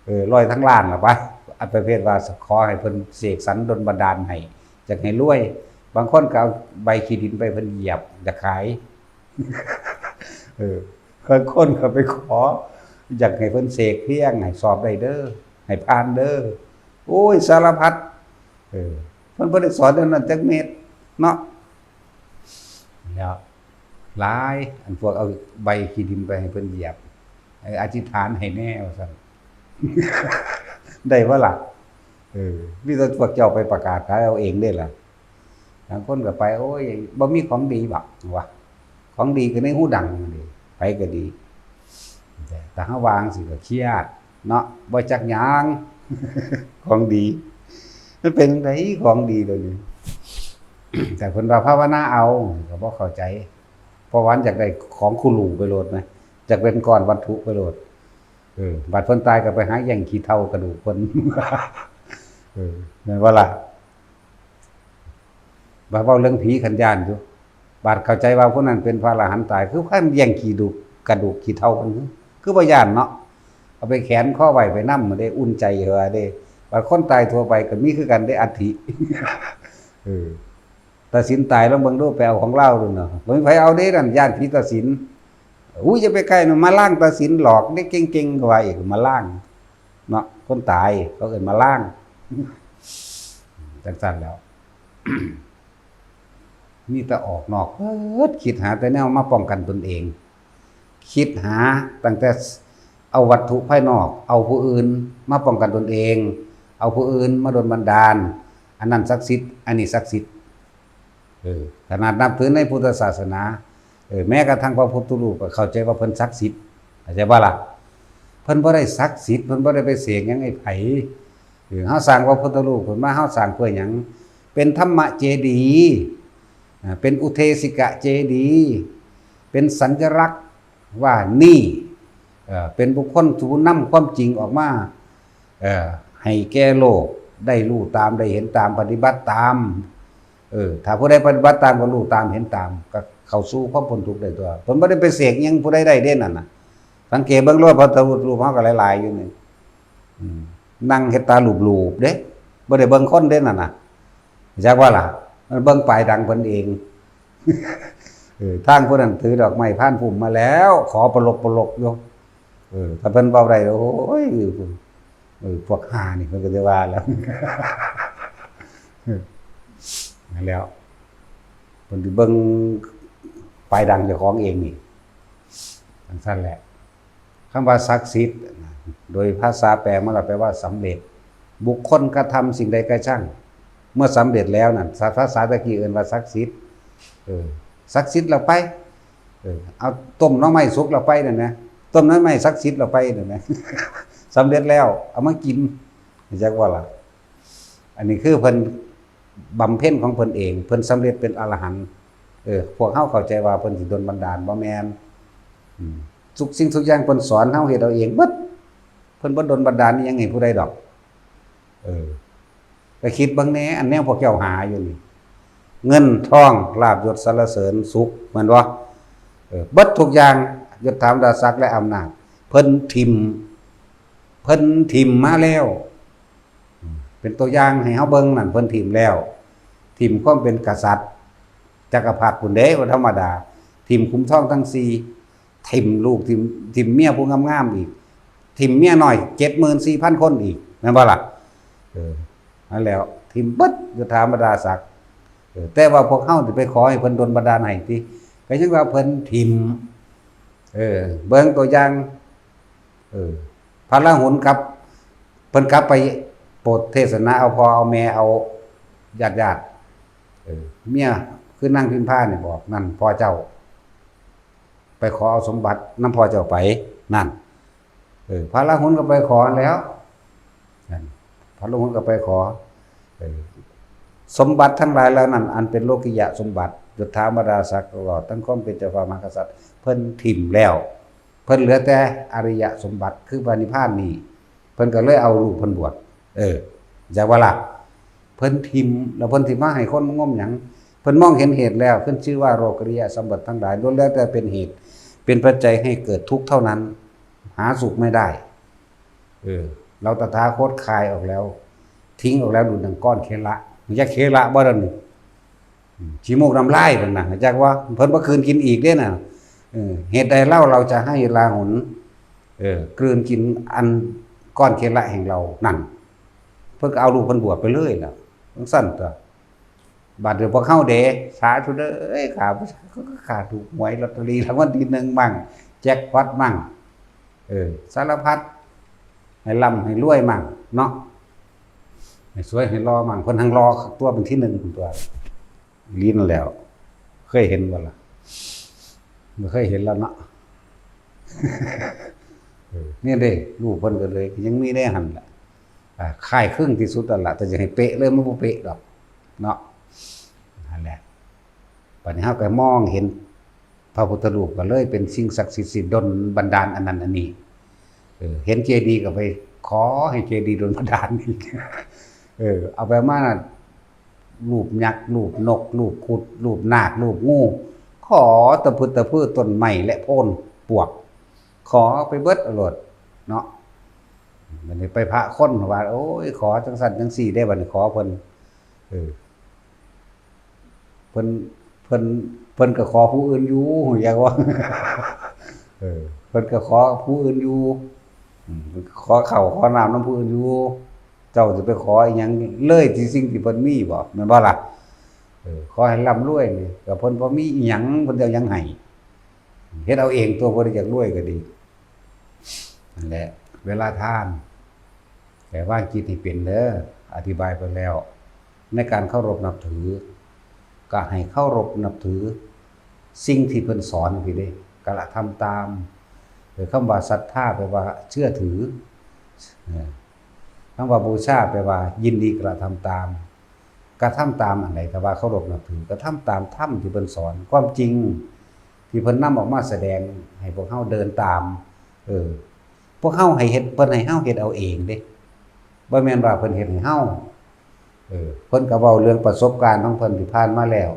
เออ รวยทั้งล้านล่ะไป อันประเภทว่าขอให้เพิ่นเสกสรรดลบันดาลให้ อยากให้รวย บางคนก็เอาใบขี้ดินไปเพิ่นเหยียบ อยากขาย เออ บางคนก็ไปขอ อยากให้เพิ่นเสกเพียง ให้สอบได้เด้อ ให้ผ่านเด้อ โอ้ย สารพัด เออ เพิ่นบ่ได้สอนแนวนั้นจักเม็ดเนาะ แล้วหลาย อันพวกเอาใบขี้ดินไปให้เพิ่นเหยียบ เออ อธิษฐานให้แน่ว่าซั่น ได้บ่ล่ะ เออ มีแต่พวกเจ้าไปประกาศขายเอาเองเด้ล่ะ บางคนก็ไป โอ้ย บ่มีของดีบัก ว่า ของดีก็ในหูดังนี่ ไผก็ดี แต่ แต่เฮาวางสิก็เครียดเนาะ บ่จักหยัง ของดี มันเป็นจั่งใดของดีตัวนี้ แต่เพิ่นว่าภาวนาเอา ก็บ่เข้าใจ เพราะว่าอยากได้ของคู่หรูไปโลดนะ อยากเป็นก้อนวัตถุไปโลด เออ บัดเพิ่นตายก็ไปหาแย่งขี้เถ้ากระดูกเพิ่น เออ แม่นบ่ล่ะ บาดเว้าเรื่องผีคันย้านอยู่ บาดเข้าใจว่าผู้นั้นเป็นพระอรหันต์ตาย คือคันแย่งขี้ดูก กระดูกขี้เถ้าเพิ่น คือบ่ย้านเนาะ เอาไปแขวนคอไว้ไปนำเด้ อุ่นใจว่าเด้ บาดคนตายทั่วไปก็มีคือกันเด้ อัฐิ เออ ตาสินตายลองเบิ่งดู ไปเอาของลาวดูเนาะ บ่มีไผเอาเด้นั่น ย้านผีตาสิน อุ้ย อย่าไปใกล้นะ มาล้างตาสินหลอกเด้ เก่งๆ ก็ว่าอีก มาล้าง เนาะ คนตายเขาเอิ้นมาล้าง จั่งซั้นแล้ว มีแต่ออกนอกเบิด คิดหาแต่แนวมาป้องกันตนเอง คิดหาตั้งแต่เอาวัตถุภายนอก เอาผู้อื่นมาป้องกันตนเอง เอาผู้อื่นมาดลบันดาล อันนั้นศักดิ์สิทธิ์ อันนี้ศักดิ์สิทธิ์ เออ ขนาดนับถือในพุทธศาสนา เออ แม้กระทั่งพระพุทธรูปก็เข้าใจว่าเพิ่นศักดิ์สิทธิ์ เข้าใจบ่ล่ะ เพิ่นบ่ได้ศักดิ์สิทธิ์ เพิ่นบ่ได้ไปเสกหยังให้ไผ เออ เฮาสร้างพระพุทธรูปขึ้นมา เฮาสร้างเพื่อหยัง เป็นธรรมเจดีย์ อ่า เป็นอุเทสิกะเจดีย์ เป็นสัญลักษณ์ว่านี่ เอ่อ เป็นบุคคลผู้นำความจริงออกมา เอ่อ ให้แก่โลกได้รู้ตาม ได้เห็นตาม ปฏิบัติตาม เออ ถ้าผู้ใดปฏิบัติตามก็รู้ตาม เห็นตาม ก็เข้าสู่ความพ้นทุกข์ได้ตั๊ว เพิ่นบ่ได้ไปเสกหยังผู้ใดได้เด้นั่นน่ะ สังเกตเบิ่งโลด พระพุทธรูปเฮาก็หลายๆ อยู่นี่ อืม นั่งเฮ็ดตาหลูบๆ เด้ บ่ได้เบิ่งคนเด้นั่นน่ะ จักว่าล่ะ มันเบิ่งปลายดังเพิ่นเอง เออ ทางผู้นั้นถือดอกไม้พานพุ่มมาแล้ว ขอปลกๆ อยู่ เออ ถ้าเพิ่นเว้าได้ โอ้ย เออ พวกห่านี่เพิ่นก็สิว่าแล้ว นั่นแหล้ว เพิ่นสิเบิ่งปลายดังเจ้าของเองนี่ จั่งซั้นแหละ คำว่าศักดิ์สิทธิ์ โดยภาษาแปลมาแล้วแปลว่าสำเร็จ บุคคลกระทำสิ่งใดก็ช่าง เมื่อสำเร็จแล้วนั่น ภาษาตะกี้เอิ้นว่าศักดิ์สิทธิ์ เออ ศักดิ์สิทธิ์แล้วไป เออ เอาต้มหน่อไม้สุกแล้วไปนั่นนะ ต้มหน่อไม้ศักดิ์สิทธิ์แล้วไปนั่นนะ สำเร็จแล้ว เอามากิน จักว่าล่ะ อันนี้คือเพิ่นบำเพ็ญของเพิ่นเอง เพิ่นสำเร็จเป็นอรหันต์ เออ พวกเฮาเข้าใจว่าเพิ่นสิดลบันดาล บ่แม่น อืม ทุกสิ่งทุกอย่างเพิ่นสอนเฮาเฮ็ดเอาเองเบิด เพิ่นบ่ดลบันดาลอิหยังให้ผู้ใดดอก เออ ไปคิดเบิ่งแหน่ อันแนวพวกเจ้าหาอยู่นี่ เงินทอง ลาภยศสรรเสริญสุข แม่นบ่ เออ เบิดทุกอย่าง ยศถาบรรดาศักดิ์และอำนาจ เพิ่นถิ่ม เพิ่นถิ่มมาแล้ว อืม เป็นตัวอย่างให้เฮาเบิ่งนั่น เพิ่นถิ่มแล้ว ถิ่มความเป็นกษัตริย์ จักรพรรดิพุ้นเด้ บ่ธรรมดา ถิ่มขุมทองทั้งสี่ ถิ่มลูก ถิ่ม ถิ่มเมียผู้งามๆอีก ถิ่มเมียน้อย เจ็ดหมื่นสี่พันคนอีก แม่นบ่ล่ะ เออ นั่นแหล้ว ถิ่มเบิด ยศถาบรรดาศักดิ์ เออ แต่ว่าพวกเฮาสิไปขอให้เพิ่นดลบันดาลให้ติ ก็ยังว่าเพิ่นถิ่ม เออ เบิ่งตัวอย่าง เออ พระราหุลกลับ เพิ่นกลับไปโปรดเทศนา เอาพ่อเอาแม่ เอาญาติๆ เออ เมียคือนางพิมพานี่บอก นั่นพ่อเจ้า ไปขอเอาสมบัตินำพ่อเจ้าไป นั่น เออ พระราหุลก็ไปขอแล้ว นั่น พระราหุลก็ไปขอ เออ สมบัติทั้งหลายเหล่านั้น อันเป็นโลกิยะสมบัติ ยศถาบรรดาศักดิ์ตลอดทั้งความเป็นเจ้าฟ้ามหากษัตริย์ เพิ่นถิ่มแล้ว เพิ่นเหลือแต่อริยสมบัติ คือพระนิพพานนี่ เพิ่นก็เลยเอาลูกเพิ่นบวช เออ จักว่าล่ะ เพิ่นถิ่ม แล้วเพิ่นสิมาให้คนมางมหยัง เพิ่นมองเห็นเหตุแล้ว ขึ้นชื่อว่าโลกิยะสมบัติทั้งหลาย ล้วนแล้วแต่เป็นเหตุ เป็นปัจจัยให้เกิดทุกข์เท่านั้น หาสุขไม่ได้ เออ เราตถาคตคายออกแล้ว ทิ้งออกแล้วดุจดังก้อนเคละ จักเคละบ่ล่ะนี่ อืม ขี้มูกน้ำลายนั่นน่ะ จักว่าเพิ่นบ่คืนกินอีกเด้น่ะ เออ เหตุใดเล่าเราจะให้ราหุล เออ กลืนกินอันก้อนเคละแห่งเรา นั่น เพิ่นก็เอาลูกเพิ่นบวชไปเลยล่ะ จั่งซั่นตั๊ว บัดเดี๋ยวพวกเฮาเด้ สาธุเด้อ ข้าพเจ้าก็ถูกหวยลอตเตอรี่รางวัลที่หนึ่งมั่ง แจ็คพอตมั่ง เออ สารพัด ให้ร่ำให้รวยมั่งเนาะ ให้สวยให้หล่อมั่ง เพิ่นหังหล่อตั๊ว เป็นที่หนึ่งตั๊ว อีหลีนั่นแหล้ว เคยเห็นบ่ล่ะ บ่เคยเห็นแล้วเนาะ เออ นี่เด้ ลูกเพิ่นก็เลย ยังมีได้หั่นล่ะ อ่า คล้ายคลึงที่สุดนั่นล่ะ แต่จะให้เป๊ะเลยมันบ่เป๊ะดอก เนาะ นั่นแหละ บัดนี้เฮาก็มองเห็นพระพุทธรูปก็เลยเป็นสิ่งศักดิ์สิทธิ์สิดลบันดาลอันนั้นอันนี้ เออ เห็นเจดีย์ก็ไปขอให้เจดีย์ดลบันดาลอีก เออ เอาไปมาน่ะ รูปยักษ์ รูปนก รูปครุฑ รูปนาค รูปงู ขอตะพึดตะพือต้นไม้และโพนปวก ขอไปเบิดเอาโลดเนาะ บัดนี้ไปพระคนว่า โอ้ย ขอจั่งซั่นจั่งซี่ได้ บัดนี้ขอเพิ่น เออ เพิ่น เพิ่น เพิ่นก็ขอผู้อื่นอยู่ อยากว่า เออ เพิ่นก็ขอผู้อื่นอยู่ อืม ขอข้าวขอน้ำนำผู้อื่นอยู่ เจ้าสิไปขออิหยังเลยที่สิ่งที่เพิ่นมีบ่ แม่นบ่ล่ะ เออ ขอให้ร่ำรวยนี่ ก็เพิ่นบ่มีอิหยัง เพิ่นสิเอาหยังให้ เฮ็ดเอาเองตั๊ว บ่ได้อยากรวยก็ดี นั่นแหละ เวลาทาน แต่วางจิตให้เป็นเด้อ อธิบายไปแล้ว ในการเคารพนับถือ ก็ให้เคารพนับถือ สิ่งที่เพิ่นสอนจั่งซี้เด้ กระทำตาม เออ คำว่าศรัทธาแปลว่าเชื่อถือ เออ คำว่าบูชาแปลว่ายินดีกระทำตาม กระทำตามอันใด ถ้าว่าเคารพนับถือ กระทำตามธรรมที่เพิ่นสอน ความจริงที่เพิ่นนำออกมาแสดงให้พวกเฮาเดินตาม เออ พวกเฮาให้เฮ็ด เพิ่นให้เฮาเฮ็ดเอาเองเด้ บ่แม่นว่าเพิ่นเฮ็ดให้เฮา เออ เพิ่นก็เว้าเรื่องประสบการณ์ของเพิ่นที่ผ่านมาแล้ว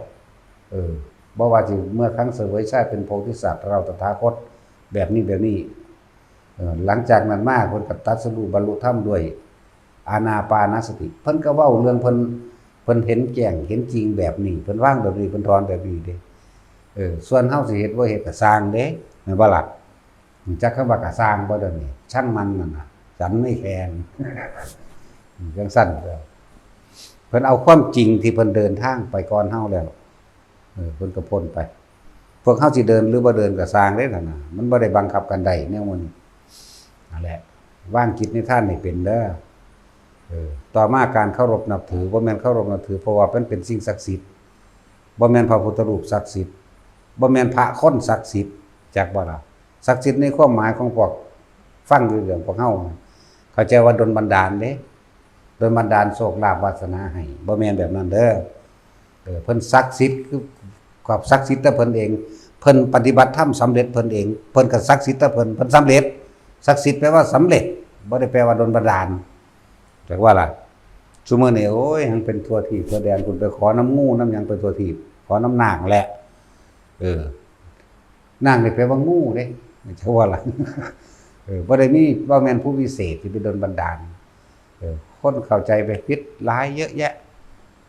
เออ บ่ว่าสิเมื่อครั้งเสวยชาติเป็นโพธิสัตว์ เราตถาคตแบบนี้แบบนี้ เออ หลังจากนั้นมาเพิ่นก็ตรัสรู้บรรลุธรรมด้วยอานาปานสติ เพิ่นก็เว้าเรื่องเพิ่น เพิ่นเห็นแจ้งเห็นจริงแบบนี้ เพิ่นวางแบบนี้ เพิ่นถอนแบบนี้เด้ เออ ส่วนเฮาสิเฮ็ดบ่เฮ็ดก็ซ่างเด้ แม่นบ่ล่ะ จักคำว่าก็ซ่างบ่เดี๋ยวนี้ ช่างมันนั่นน่ะ ฉันไม่แคร์ อืม จั่งซั่นเด้อ เพิ่นเอาความจริงที่เพิ่นเดินทางไปก่อนเฮาแล้ว เออ เพิ่นก็พ้นไป พวกเฮาสิเดินหรือบ่เดินก็ซ่างเด้นั่นน่ะ มันบ่ได้บังคับกันได้แนวมัน นั่นแหละ วางจิตในทานให้เป็นเด้อ เออ ต่อมาการเคารพนับถือ บ่แม่นเคารพนับถือ เพราะว่ามันเป็นสิ่งศักดิ์สิทธิ์ บ่แม่นพระพุทธรูปศักดิ์สิทธิ์ บ่แม่นพระคนศักดิ์สิทธิ์ จักบ่ล่ะ ศักดิ์สิทธิ์ในความหมายของพวกฟังอยู่เรื่องพวกเฮา เข้าใจว่าดลบันดาลเด้ ดลบันดาลโชคลาภวาสนาให้ บ่แม่นแบบนั้นเด้อ เออ เพิ่นศักดิ์สิทธิ์คือ ก็ศักดิ์สิทธิ์แต่เพิ่นเอง เพิ่นปฏิบัติธรรมสำเร็จเพิ่นเอง เพิ่นก็ศักดิ์สิทธิ์แต่เพิ่น เพิ่นสำเร็จ ศักดิ์สิทธิ์แปลว่าสำเร็จ บ่ได้แปลว่าโดนบันดาล จักว่าล่ะ ซุมื้อนี้ โอ้ย ยังเป็นทั่วทีปทั่วแดน คุณไปขอนำงูนำหยังไปทั่วทีป ขอนำนางแหละ เออ นางนี่แปลว่างูเด้ จักว่าล่ะ เออ บ่ได้มี บ่แม่นผู้วิเศษที่ไปโดนบันดาล เออ คนเข้าใจไปผิดหลายเยอะแยะ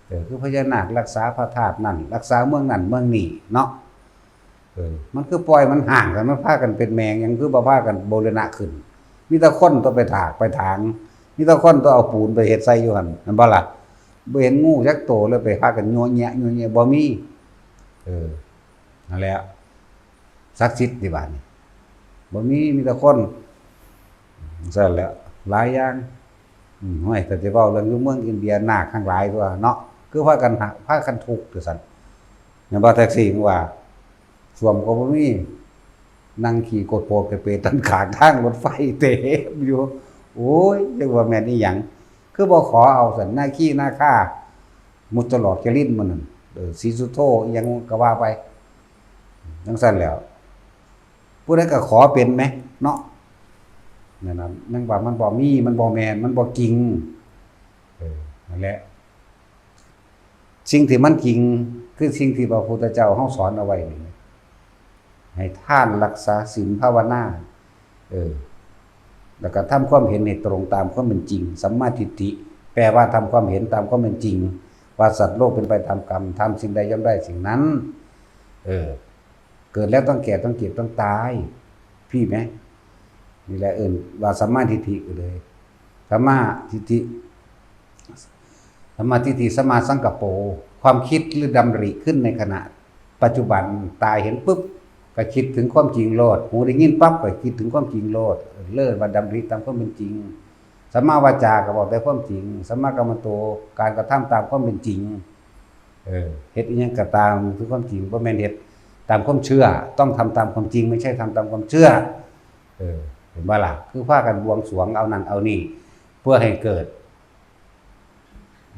เออ คือพญานาครักษาพระธาตุนั่น รักษาเมืองนั่นเมืองนี้เนาะ เออ มันคือปล่อยมันห่างกัน มันพากันเป็นแมง ยังคือบ่พากันบูรณะขึ้น มีแต่คนตัวไปถากไปถาง มีแต่คนตัวเอาปูนไปเฮ็ดใส่อยู่หั่น แม่นบ่ล่ะ บ่เห็นงูจักโตเลย ไปพากันยัวเยียะยัวเยียะ บ่มี เออ นั่นแหละ ศักดิ์สิทธิ์ที่บ้านนี่ บ่มี มีแต่คน ซั่นแหละ หลายอย่าง อืม ห้วย ถ้าสิเว้าเรื่องอยู่เมืองอินเดีย นาคทั้งหลายตัวเนาะ คือพากันหา พากันทุกข์จั่งซั่น แม่นบ่ แท็กซี่ มึงว่า ส้วมก็บ่มี นั่งขี้โกดโปดกระเปดตันขางทางรถไฟเต็มอยู่ โอ้ย จักว่าแม่นอีหยัง คือบ่ขอเอาซั่น นาคีนาคา มุจจลอดจรินมื้อนั้น เออ ศรีสุโธ อีหยังก็ว่าไป จั่งซั่นแหล้ว ผู้ใดก็ขอเป็นแหมเนาะ นั่นน่ะ ยังว่ามันบ่มี มันบ่แม่น มันบ่จริง เออ นั่นแหละ สิ่งที่มันจริง คือสิ่งที่พระพุทธเจ้าเฮาสอนเอาไว้นี่ ให้ทาน รักษาศีล ภาวนา เออ แล้วก็ทำความเห็นให้ตรงตามความเป็นจริง สัมมาทิฏฐิ แปลว่าทำความเห็นตามความเป็นจริง ว่าสัตว์โลกเป็นไปตามกรรม ทำสิ่งใดย่อมได้สิ่งนั้น เออ เกิดแล้วต้องแก่ ต้องเจ็บ ต้องตาย พี่แหม นี่แหละเอิ้นว่าสัมมาทิฏฐิก็เลย สัมมาทิฏฐิ สัมมาทิฏฐิ สัมมาสังกัปโป ความคิดหรือดำริขึ้นในขณะปัจจุบัน ตาเห็นปุ๊บ ก็คิดถึงความจริงโลด หูได้ยินปั๊บ ก็คิดถึงความจริงโลด เลิศว่าดำริตามความเป็นจริง สัมมาวาจาก็บอกแต่ความจริง สัมมากัมมันโต การกระทำตามความเป็นจริง เออ เฮ็ดอิหยังก็ตามคือความจริง บ่แม่นเฮ็ดตามความเชื่อ ต้องทำตามความจริง ไม่ใช่ทำตามความเชื่อ เออ เห็นบ่ล่ะ คือพากันบวงสรวงเอานั่นเอานี่ เพื่อให้เกิด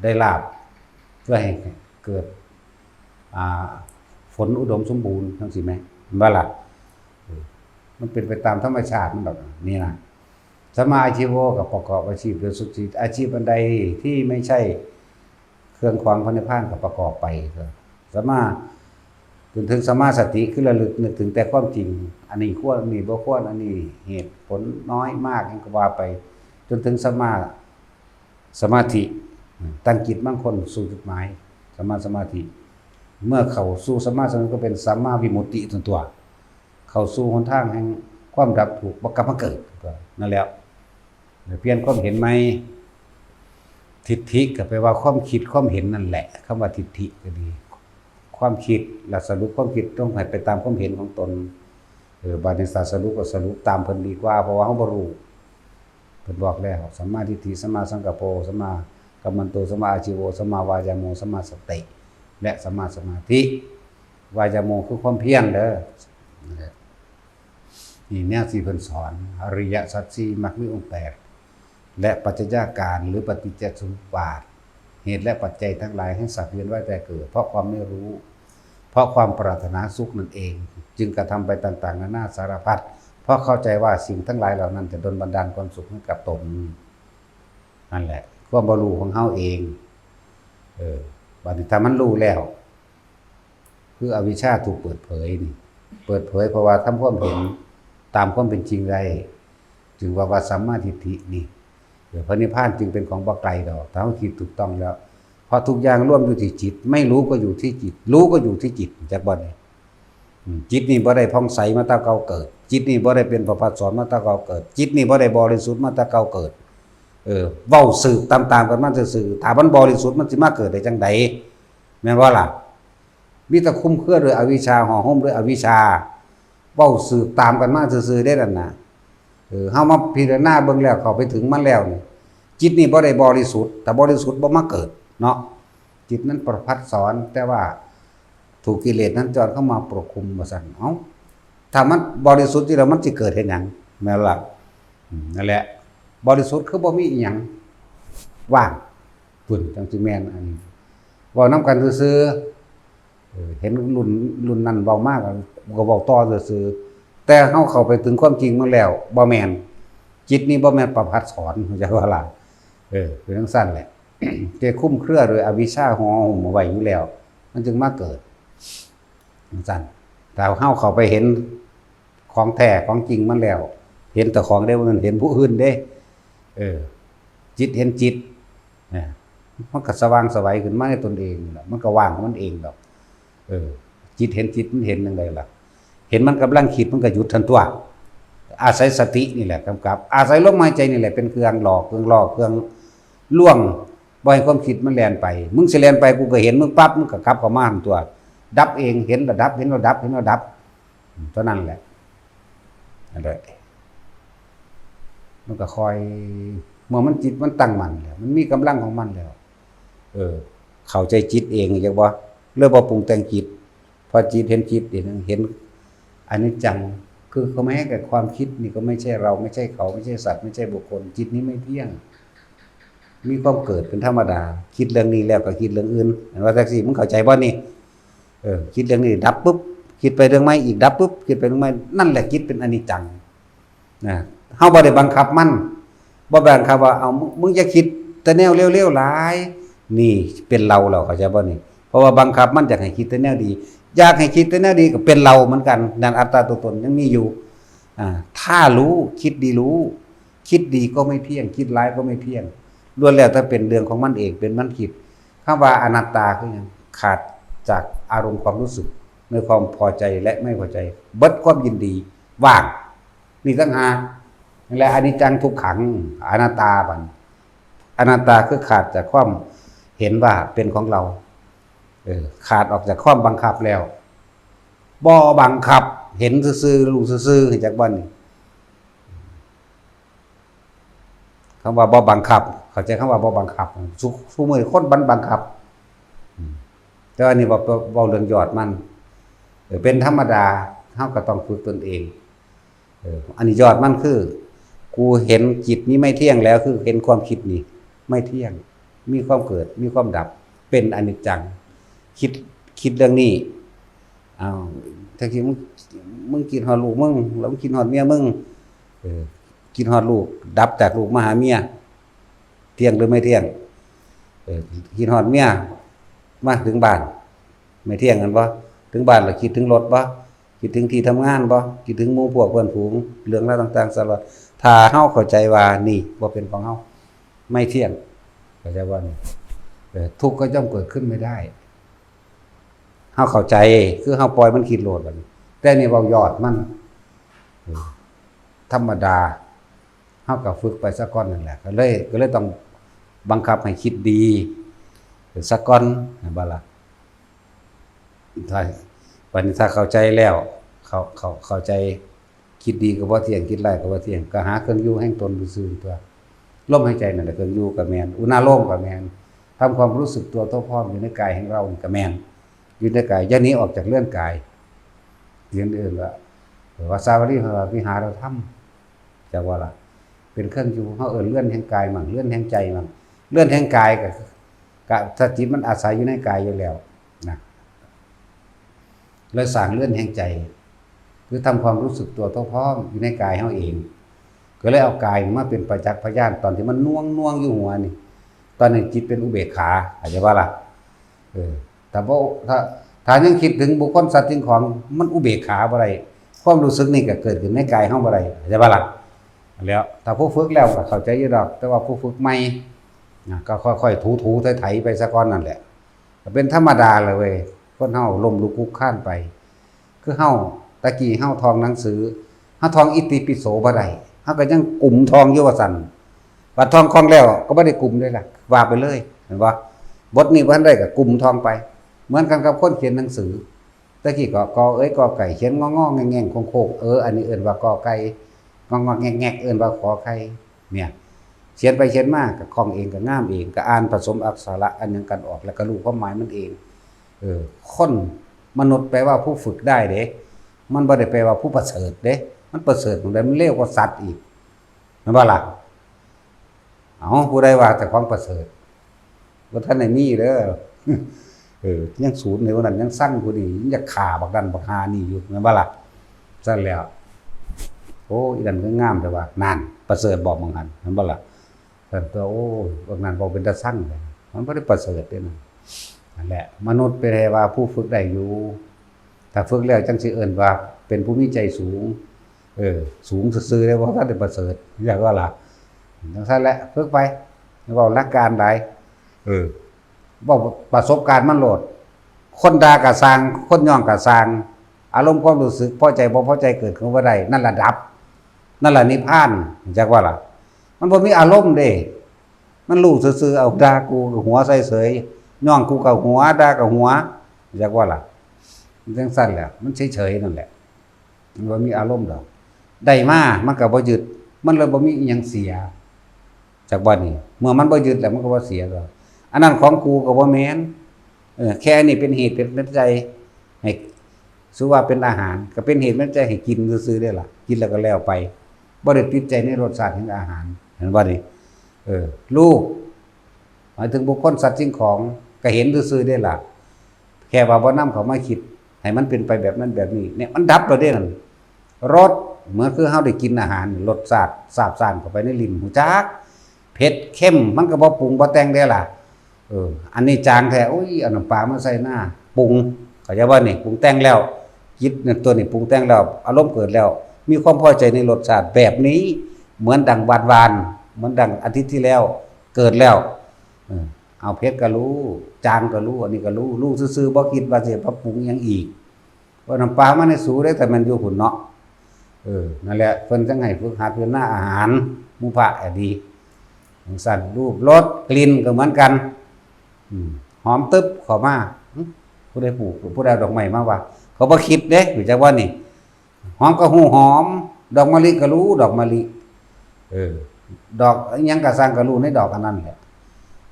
ได้ลาภ เพื่อให้เกิด อ่า ผลอุดมสมบูรณ์จั่งซี้แหม เห็นบ่ล่ะ เออ มันเป็นไปตามธรรมชาติมันดอก นี่นะ สัมมาอาชีโว ก็ประกอบอาชีพโดยสุจริต อาชีพอันใดที่ไม่ใช่เครื่องขวางพระนิพพานก็ประกอบไป สัมมา จนถึงสัมมาสติ คือระลึกนึกถึงแต่ความจริง อันนี้ควร อันนี้บ่ควร อันนี้เหตุผลน้อยมาก หยังก็ว่าไป จนถึงสัมมาสมาธิ ตั้งจิตมั่นคงสู่จุดหมาย สัมมาสมาธิ เมื่อเข้าสู่สัมมาสมาธิก็เป็นสัมมาวิมุตติตันตัว เข้าสู่หนทางแห่งความดับทุกข์ บ่กลับมาเกิด นั่นแหละ เปลี่ยนความเห็นใหม่ ทิฏฐิก็แปลว่าความคิดความเห็นนั่นแหละ คำว่าทิฏฐิก็ดี ความคิด และสรุปความคิดต้องให้ไปตามความเห็นของตน เออ บาดนี้ถ้าสรุปก็สรุปตามเพิ่นดีกว่า เพราะว่าเราบ่รู้ เพิ่นบอกแล้ว สัมมาทิฏฐิ สัมมาสังกัปโป สัมมากัมมันโต สัมมาอาชีโว สัมมาวายาโม สัมมาสติ และสัมมาสมาธิ วายาโมคือความเพียรเด้อ นี่แนวที่เพิ่นสอน อริยสัจสี่ มรรคมีองค์แปด และปัจจัยาการหรือปฏิจจสมุปบาท เหตุและปัจจัยทั้งหลายให้สัตว์เวียนว่ายตายเกิด เพราะความไม่รู้ เพราะความปรารถนาสุขนั่นเอง จึงกระทำไปต่างๆ นานาสารพัด เพราะเข้าใจว่าสิ่งทั้งหลายเหล่านั้นจะดลบันดาลความสุขให้กับตน นั่นแหละ ความบ่รู้ของเฮาเอง เออ บัดนี้ถ้ามันรู้แล้ว คืออวิชชาถูกเปิดเผยนี่ เปิดเผยเพราะว่าทำความเห็นตามความเป็นจริงได้ จึงว่า ว่าสัมมาทิฏฐินี่ เออ พระนิพพานจึงเป็นของบ่ไกลดอก ถ้าเราคิดถูกต้องแล้ว เพราะทุกอย่างรวมอยู่ที่จิต ไม่รู้ก็อยู่ที่จิต รู้ก็อยู่ที่จิต จักบ่นี่ อืม จิตนี่บ่ได้ผ่องใสมาแต่เก่าเกิด จิตนี่บ่ได้เป็นพระพักตร์สอนมาแต่เก่าเกิด จิตนี่บ่ได้บริสุทธิ์มาแต่เก่าเกิด เออ เว้าสืบตามๆ กันมาซื่อๆ ถ้ามันบริสุทธิ์มันสิมาเกิดได้จั่งใด แม่นบ่ล่ะ มีแต่คลุมเครือด้วยอวิชชา ห่อหุ้มด้วยอวิชชา เว้าสืบตามกันมาซื่อๆ เด้นั่นน่ะ เออ เฮามาพิจารณาเบิ่งแล้ว เข้าไปถึงมันแล้วนี่ จิตนี่บ่ได้บริสุทธิ์ ถ้าบริสุทธิ์บ่มาเกิดเนาะ จิตนั้นประพัดสอน แต่ว่าถูกกิเลสนั้นจรเข้ามาปกคลุม ว่าซั่น เอ้า ถ้ามันบริสุทธิ์อยู่แล้ว มันสิเกิดเฮ็ดหยัง แม่นล่ะ อืม นั่นแหละ บริสุทธิ์คือบ่มีอิหยังว่าง พุ้น จั่งสิแม่น อันนี้ เว้านำกันซื่อ เห็นรุ่นรุ่นนั้นเว้ามาก็ก็เว้าต่อซื่อๆ แต่เฮาเข้าไปถึงความจริงมันแล้ว บ่แม่น จิตนี่บ่แม่นประภัสสร เข้าใจบ่ล่ะ เออ เป็นจั่งซั้นแหละ แต่คลุมเครือโดยอวิชชาห่อหุ้มเอาไว้อยู่แล้ว มันจึงมาเกิด จั่งซั้น ถ้าเฮาเข้าไปเห็นของแท้ของจริงมันแล้ว เห็นแต่ของเด้ มันเห็นผู้อื่นเด้ เออ จิตเห็นจิต นะ มันก็สว่างไสวขึ้นมาในตนเองนี่แหละ มันก็ว่างของมันเองดอก เออ จิตเห็นจิตมันเห็นจั่งใดล่ะ เห็นมันกำลังคิดมันก็หยุดทันตัว อาศัยสตินี่แหละกำกับ อาศัยลมหายใจนี่แหละเป็นเครื่องหลอก เครื่องล่อ เครื่องลวง บ่ให้ความคิดมันแล่นไป มึงสิแล่นไปกูก็เห็นมึงปั๊บ มึงก็กลับเข้ามาหั้นตัว ดับเอง เห็นแล้วดับ เห็นแล้วดับ เห็นแล้วดับ เท่านั้นแหละ นั่นแหละ มันก็ค่อย เมื่อมันจิตมันตั้งมั่นแล้ว มันมีกำลังของมันแล้ว เออ เข้าใจจิตเอง จักบ่ เลยบ่ปรุงแต่งจิต พอจิตเห็นจิต เห็น เห็นอนิจจัง คือเขาไม่ให้กับความคิดนี่ก็ไม่ใช่เรา ไม่ใช่เขา ไม่ใช่สัตว์ ไม่ใช่บุคคล จิตนี้ไม่เที่ยง มีความเกิดเป็นธรรมดา คิดเรื่องนี้แล้วก็คิดเรื่องอื่น เห็นว่าแท็กซี่ มึงเข้าใจบ่นี่ เออ คิดเรื่องนี้ดับปุ๊บ คิดไปเรื่องใหม่อีกดับปุ๊บ คิดไปเรื่องใหม่ นั่นแหละจิตเป็นอนิจจัง นะ เฮาบ่ได้บังคับมัน บ่บังคับว่า เอา มึง มึงอย่าคิดแต่แนวเลวๆหลาย นี่เป็นเราแล้ว เข้าใจบ่นี่ เพราะว่าบังคับมันอยากให้คิดแต่แนวดี อยากให้คิดแต่แนวดีก็เป็นเราเหมือนกัน นั่นอัตตาตัวตนยังมีอยู่ อ่า ถ้ารู้ คิดดีรู้ คิดดีก็ไม่เที่ยง คิดร้ายก็ไม่เที่ยง ล้วนแล้วแต่เป็นเรื่องของมันเอง เป็นมันคิด คำว่าอนัตตาคือหยัง ขาดจากอารมณ์ความรู้สึกในความพอใจและไม่พอใจ เบิดความยินดี ว่าง นี่ต่างหาก นั่นแหละ อนิจจังทุกขัง อนัตตาบัด อนัตตาคือขาดจากความเห็นว่าเป็นของเรา เออ ขาดออกจากความบังคับแล้ว บ่บังคับ เห็นซื่อๆ รู้ซื่อๆ จักบ่นี่ คำว่าบ่บังคับ เข้าใจคำว่าบ่บังคับ ซุ ซุมื้อนี้คนมันบังคับ อืม แต่ว่านี่เว้า เว้าเรื่องยอดมัน เออ เป็นธรรมดา เฮาก็ต้องฝึกตนเอง เออ อันนี้ยอดมันคือ กูเห็นจิตนี้ไม่เที่ยงแล้ว คือเห็นความคิดนี่ไม่เที่ยง มีความเกิด มีความดับ เป็นอนิจจัง คิด คิดเรื่องนี้ อ้าว แท้จริงมึง มึงคิดฮอดลูกมึง แล้วมึงคิดฮอดเมียมึง เออ คิดฮอดลูก ดับจากลูกมาหาเมีย เที่ยงหรือไม่เที่ยง เออ คิดฮอดเมีย มาถึงบ้าน ไม่เที่ยงแม่นบ่ ถึงบ้านแล้วคิดถึงรถบ่ คิดถึงที่ทำงานบ่ คิดถึงหมู่พวกเพื่อนฝูง เรื่องราวต่างๆ สารพัด ถ้าเฮาเข้าใจว่านี่บ่เป็นของเฮา ไม่เที่ยง เข้าใจบ่นี่ เออ ทุกข์ก็ย่อมเกิดขึ้นไม่ได้ เฮาเข้าใจ คือเฮาปล่อยมันคิดโลดบัดนี้ แต่นี่เว้ายอดมัน เออ ธรรมดา เฮาก็ฝึกไปซะก่อนนั่นแหละ ก็เลย ก็เลยต้องบังคับให้คิดดีซะก่อน แม่นบ่ล่ะ ถ้า บัดนี้ถ้าเข้าใจแล้ว เข้า เข้า เข้าใจ คิดดีก็บ่เที่ยง คิดร้ายก็บ่เที่ยง ก็หาเครื่องอยู่แห่งตนซื่อๆ ตัว ลมหายใจนั่นแหละเครื่องอยู่ก็แม่น อุณาโลมก็แม่น ทำความรู้สึกตัวทั่วพร้อมอยู่ในกายแห่งเรานี่ก็แม่น อยู่ในกาย อย่าหนีออกจากเรือนกาย เรียนเอิ้นว่า ภาษาบาลีเพิ่นว่าวิหารธรรม จักว่าล่ะ เป็นเครื่องอยู่ เฮาเอิ้นเรือนแห่งกายมั่ง เรือนแห่งใจมั่ง เรือนแห่งกายก็ ก็ถ้าจิตมันอาศัยอยู่ในกายอยู่แล้วนะ เลยสร้างเรือนแห่งใจ คือทำความรู้สึกตัวทั่วพร้อมอยู่ในกายเฮาเอง ก็เลยเอากายมาเป็นประจักษ์พยาน ตอนที่มันน่วงน่วงอยู่หัวนี่ ตอนนี้จิตเป็นอุเบกขา เข้าใจบ่ล่ะ เออ ถ้าบ่ ถ้า ถ้ายังคิดถึงบุคคลสัตว์สิ่งของ มันอุเบกขาบ่ได้ ความรู้สึกนี่ก็เกิดขึ้นในกายเฮาบ่ได้ เข้าใจบ่ล่ะ แล้ว ถ้าผู้ฝึกแล้วก็เข้าใจอยู่ดอก แต่ว่าผู้ฝึกใหม่นะ ก็ค่อยๆ ถูๆ ไถๆ ไปซะก่อนนั่นแหละ ก็เป็นธรรมดาเลยเว้ย คนเฮาล้มลุกคลุกคลานไป คือเฮา ตะกี้เฮาท่องหนังสือ เฮาท่องอิติปิโสบ่ได้ เฮาก็ยังกุมท่องอยู่ว่าซั่น บัดท่องคล่องแล้วก็บ่ได้กุมเด้ล่ะ ว่าไปเลย เห็นบ่ บทนี้บ่ทันได้ก็กุมท่องไป เหมือนกันกับคนเขียนหนังสือ ตะกี้ก็ กอเอ๋ย กอไก่ เขียนงองๆ แง่งๆ โค้งๆ เออ อันนี้เอิ้นว่ากอไก่ งองๆ แงกๆ เอิ้นว่าขอไข่ เนี่ย เขียนไปเขียนมาก็คล่องเองก็งามเอง ก็อ่านผสมอักขระอันหยังกันออก แล้วก็รู้ความหมายมันเอง เออ คน มนุษย์แปลว่าผู้ฝึกได้เด้ มันบ่ได้แปลว่าผู้ประเสริฐเด้ มันประเสริฐหม่องใด มันเลวกว่าสัตว์อีก แม่นบ่ล่ะ เอ้า ผู้ใดว่าเจ้าของประเสริฐ บ่ทันได้มีเด้อ เออ ยังสูนในวันนั้น ยังซังผู้นี้ ยังอยากฆ่าบักนั้นบักฮานี่อยู่ แม่นบ่ล่ะ? ซั่นแล้ว โอ้ อีนั่นคืองามแต่ว่า นั่น ประเสริฐบอกบางหัน แม่นบ่ล่ะ? ซั่นตัว โอ้ บักนั้นบอกเป็นตาซังเลย มันบ่ได้ประเสริฐเด้นั่น นั่นแหละ มนุษย์เป็นแค่ว่าผู้ฝึกได้อยู่ ถ้าฝึกแล้วจังสิเอิ้นว่าเป็นผู้มีใจสูง เออ สูงซื่อๆ ได้ บ่ทันได้ประเสริฐ อยากว่าล่ะ จังซั่นแหละ ฝึกไป เว้าหลักการหลาย เออ เว้าประสบการณ์มันโลด คนด่ากะซ่าง คนย่องกะซ่าง อารมณ์ความรู้สึกพอใจบ่พอใจเกิดขึ้นบ่ได้ นั่นล่ะดับ นั่นล่ะนิพพาน จักว่าล่ะ มันบ่มีอารมณ์เด้ มันรู้ซื่อๆ เอาด่ากูก็หัวใส่เสย ย่องกูก็หัว ด่าก็หัว จักว่าล่ะ มันจังซั่นแหละ มันเฉยๆ นั่นแหละ มันบ่มีอารมณ์ดอก ได้มา มันก็บ่ยึด มันเลยบ่มีอิหยังเสีย จักว่านี่ เมื่อมันบ่ยึดแล้วมันก็บ่เสียดอก อันนั้นของกูก็บ่แม่น เออ แค่นี้เป็นเหตุเป็นปัจจัยให้ ถือว่าเป็นอาหาร ก็เป็นเหตุเป็นปัจจัยให้กินซื่อๆ เด้ล่ะ กินแล้วก็แล้วไป บ่ได้ติดใจในรสชาติของอาหาร เห็นบ่นี่? เออ รูป หมายถึงบุคคลสัตว์สิ่งของ ก็เห็นซื่อๆ เด้ล่ะ แค่ว่าบ่นำเข้ามาคิด ให้มันเป็นไปแบบนั้นแบบนี้ เนี่ย มันดับแล้วเด้นั่น รส เหมือนคือเฮาได้กินอาหาร รสชาติซาบซ่านเข้าไปในลิ้น ฮู้จัก เผ็ด เค็ม มันก็บ่ปรุงบ่แต่งเด้ล่ะ เออ อันนี้จางแท้ อุ้ย เอาน้ำปลามาใส่หน้า ปรุง เข้าใจบ่นี่? ปรุงแต่งแล้ว จิตนั่นตัวนี้ปรุงแต่งแล้ว อารมณ์เกิดแล้ว มีความพอใจในรสชาติแบบนี้ เหมือนดังหวานๆ เหมือนดังอาทิตย์ที่แล้ว เกิดแล้ว เออ เอาเผ็ดก็รู้ จางก็รู้ อันนี้ก็รู้ รู้ซื่อๆ บ่คิดว่าสิปรับปรุงหยังอีก ว่าน้ำปลามาในสูเด้ แต่มันอยู่หุ่นเนาะ เออ นั่นแหละ เพิ่นจังให้ฝึกหัดพิจารณาอาหาร หมู่พระอะดี จังซั่น รูป รส กลิ่นก็เหมือนกัน อืม หอมตึบเข้ามา หึ ผู้ใดปลูก ผู้ใดเอาดอกไม้มาวาง เขาบ่คิดเด้ รู้จักบ่นี่ หอมก็ฮู้หอม ดอกมะลิก็รู้ดอกมะลิ เออ ดอกอิหยังก็ซ่างก็รู้ในดอกอันนั้นแหละ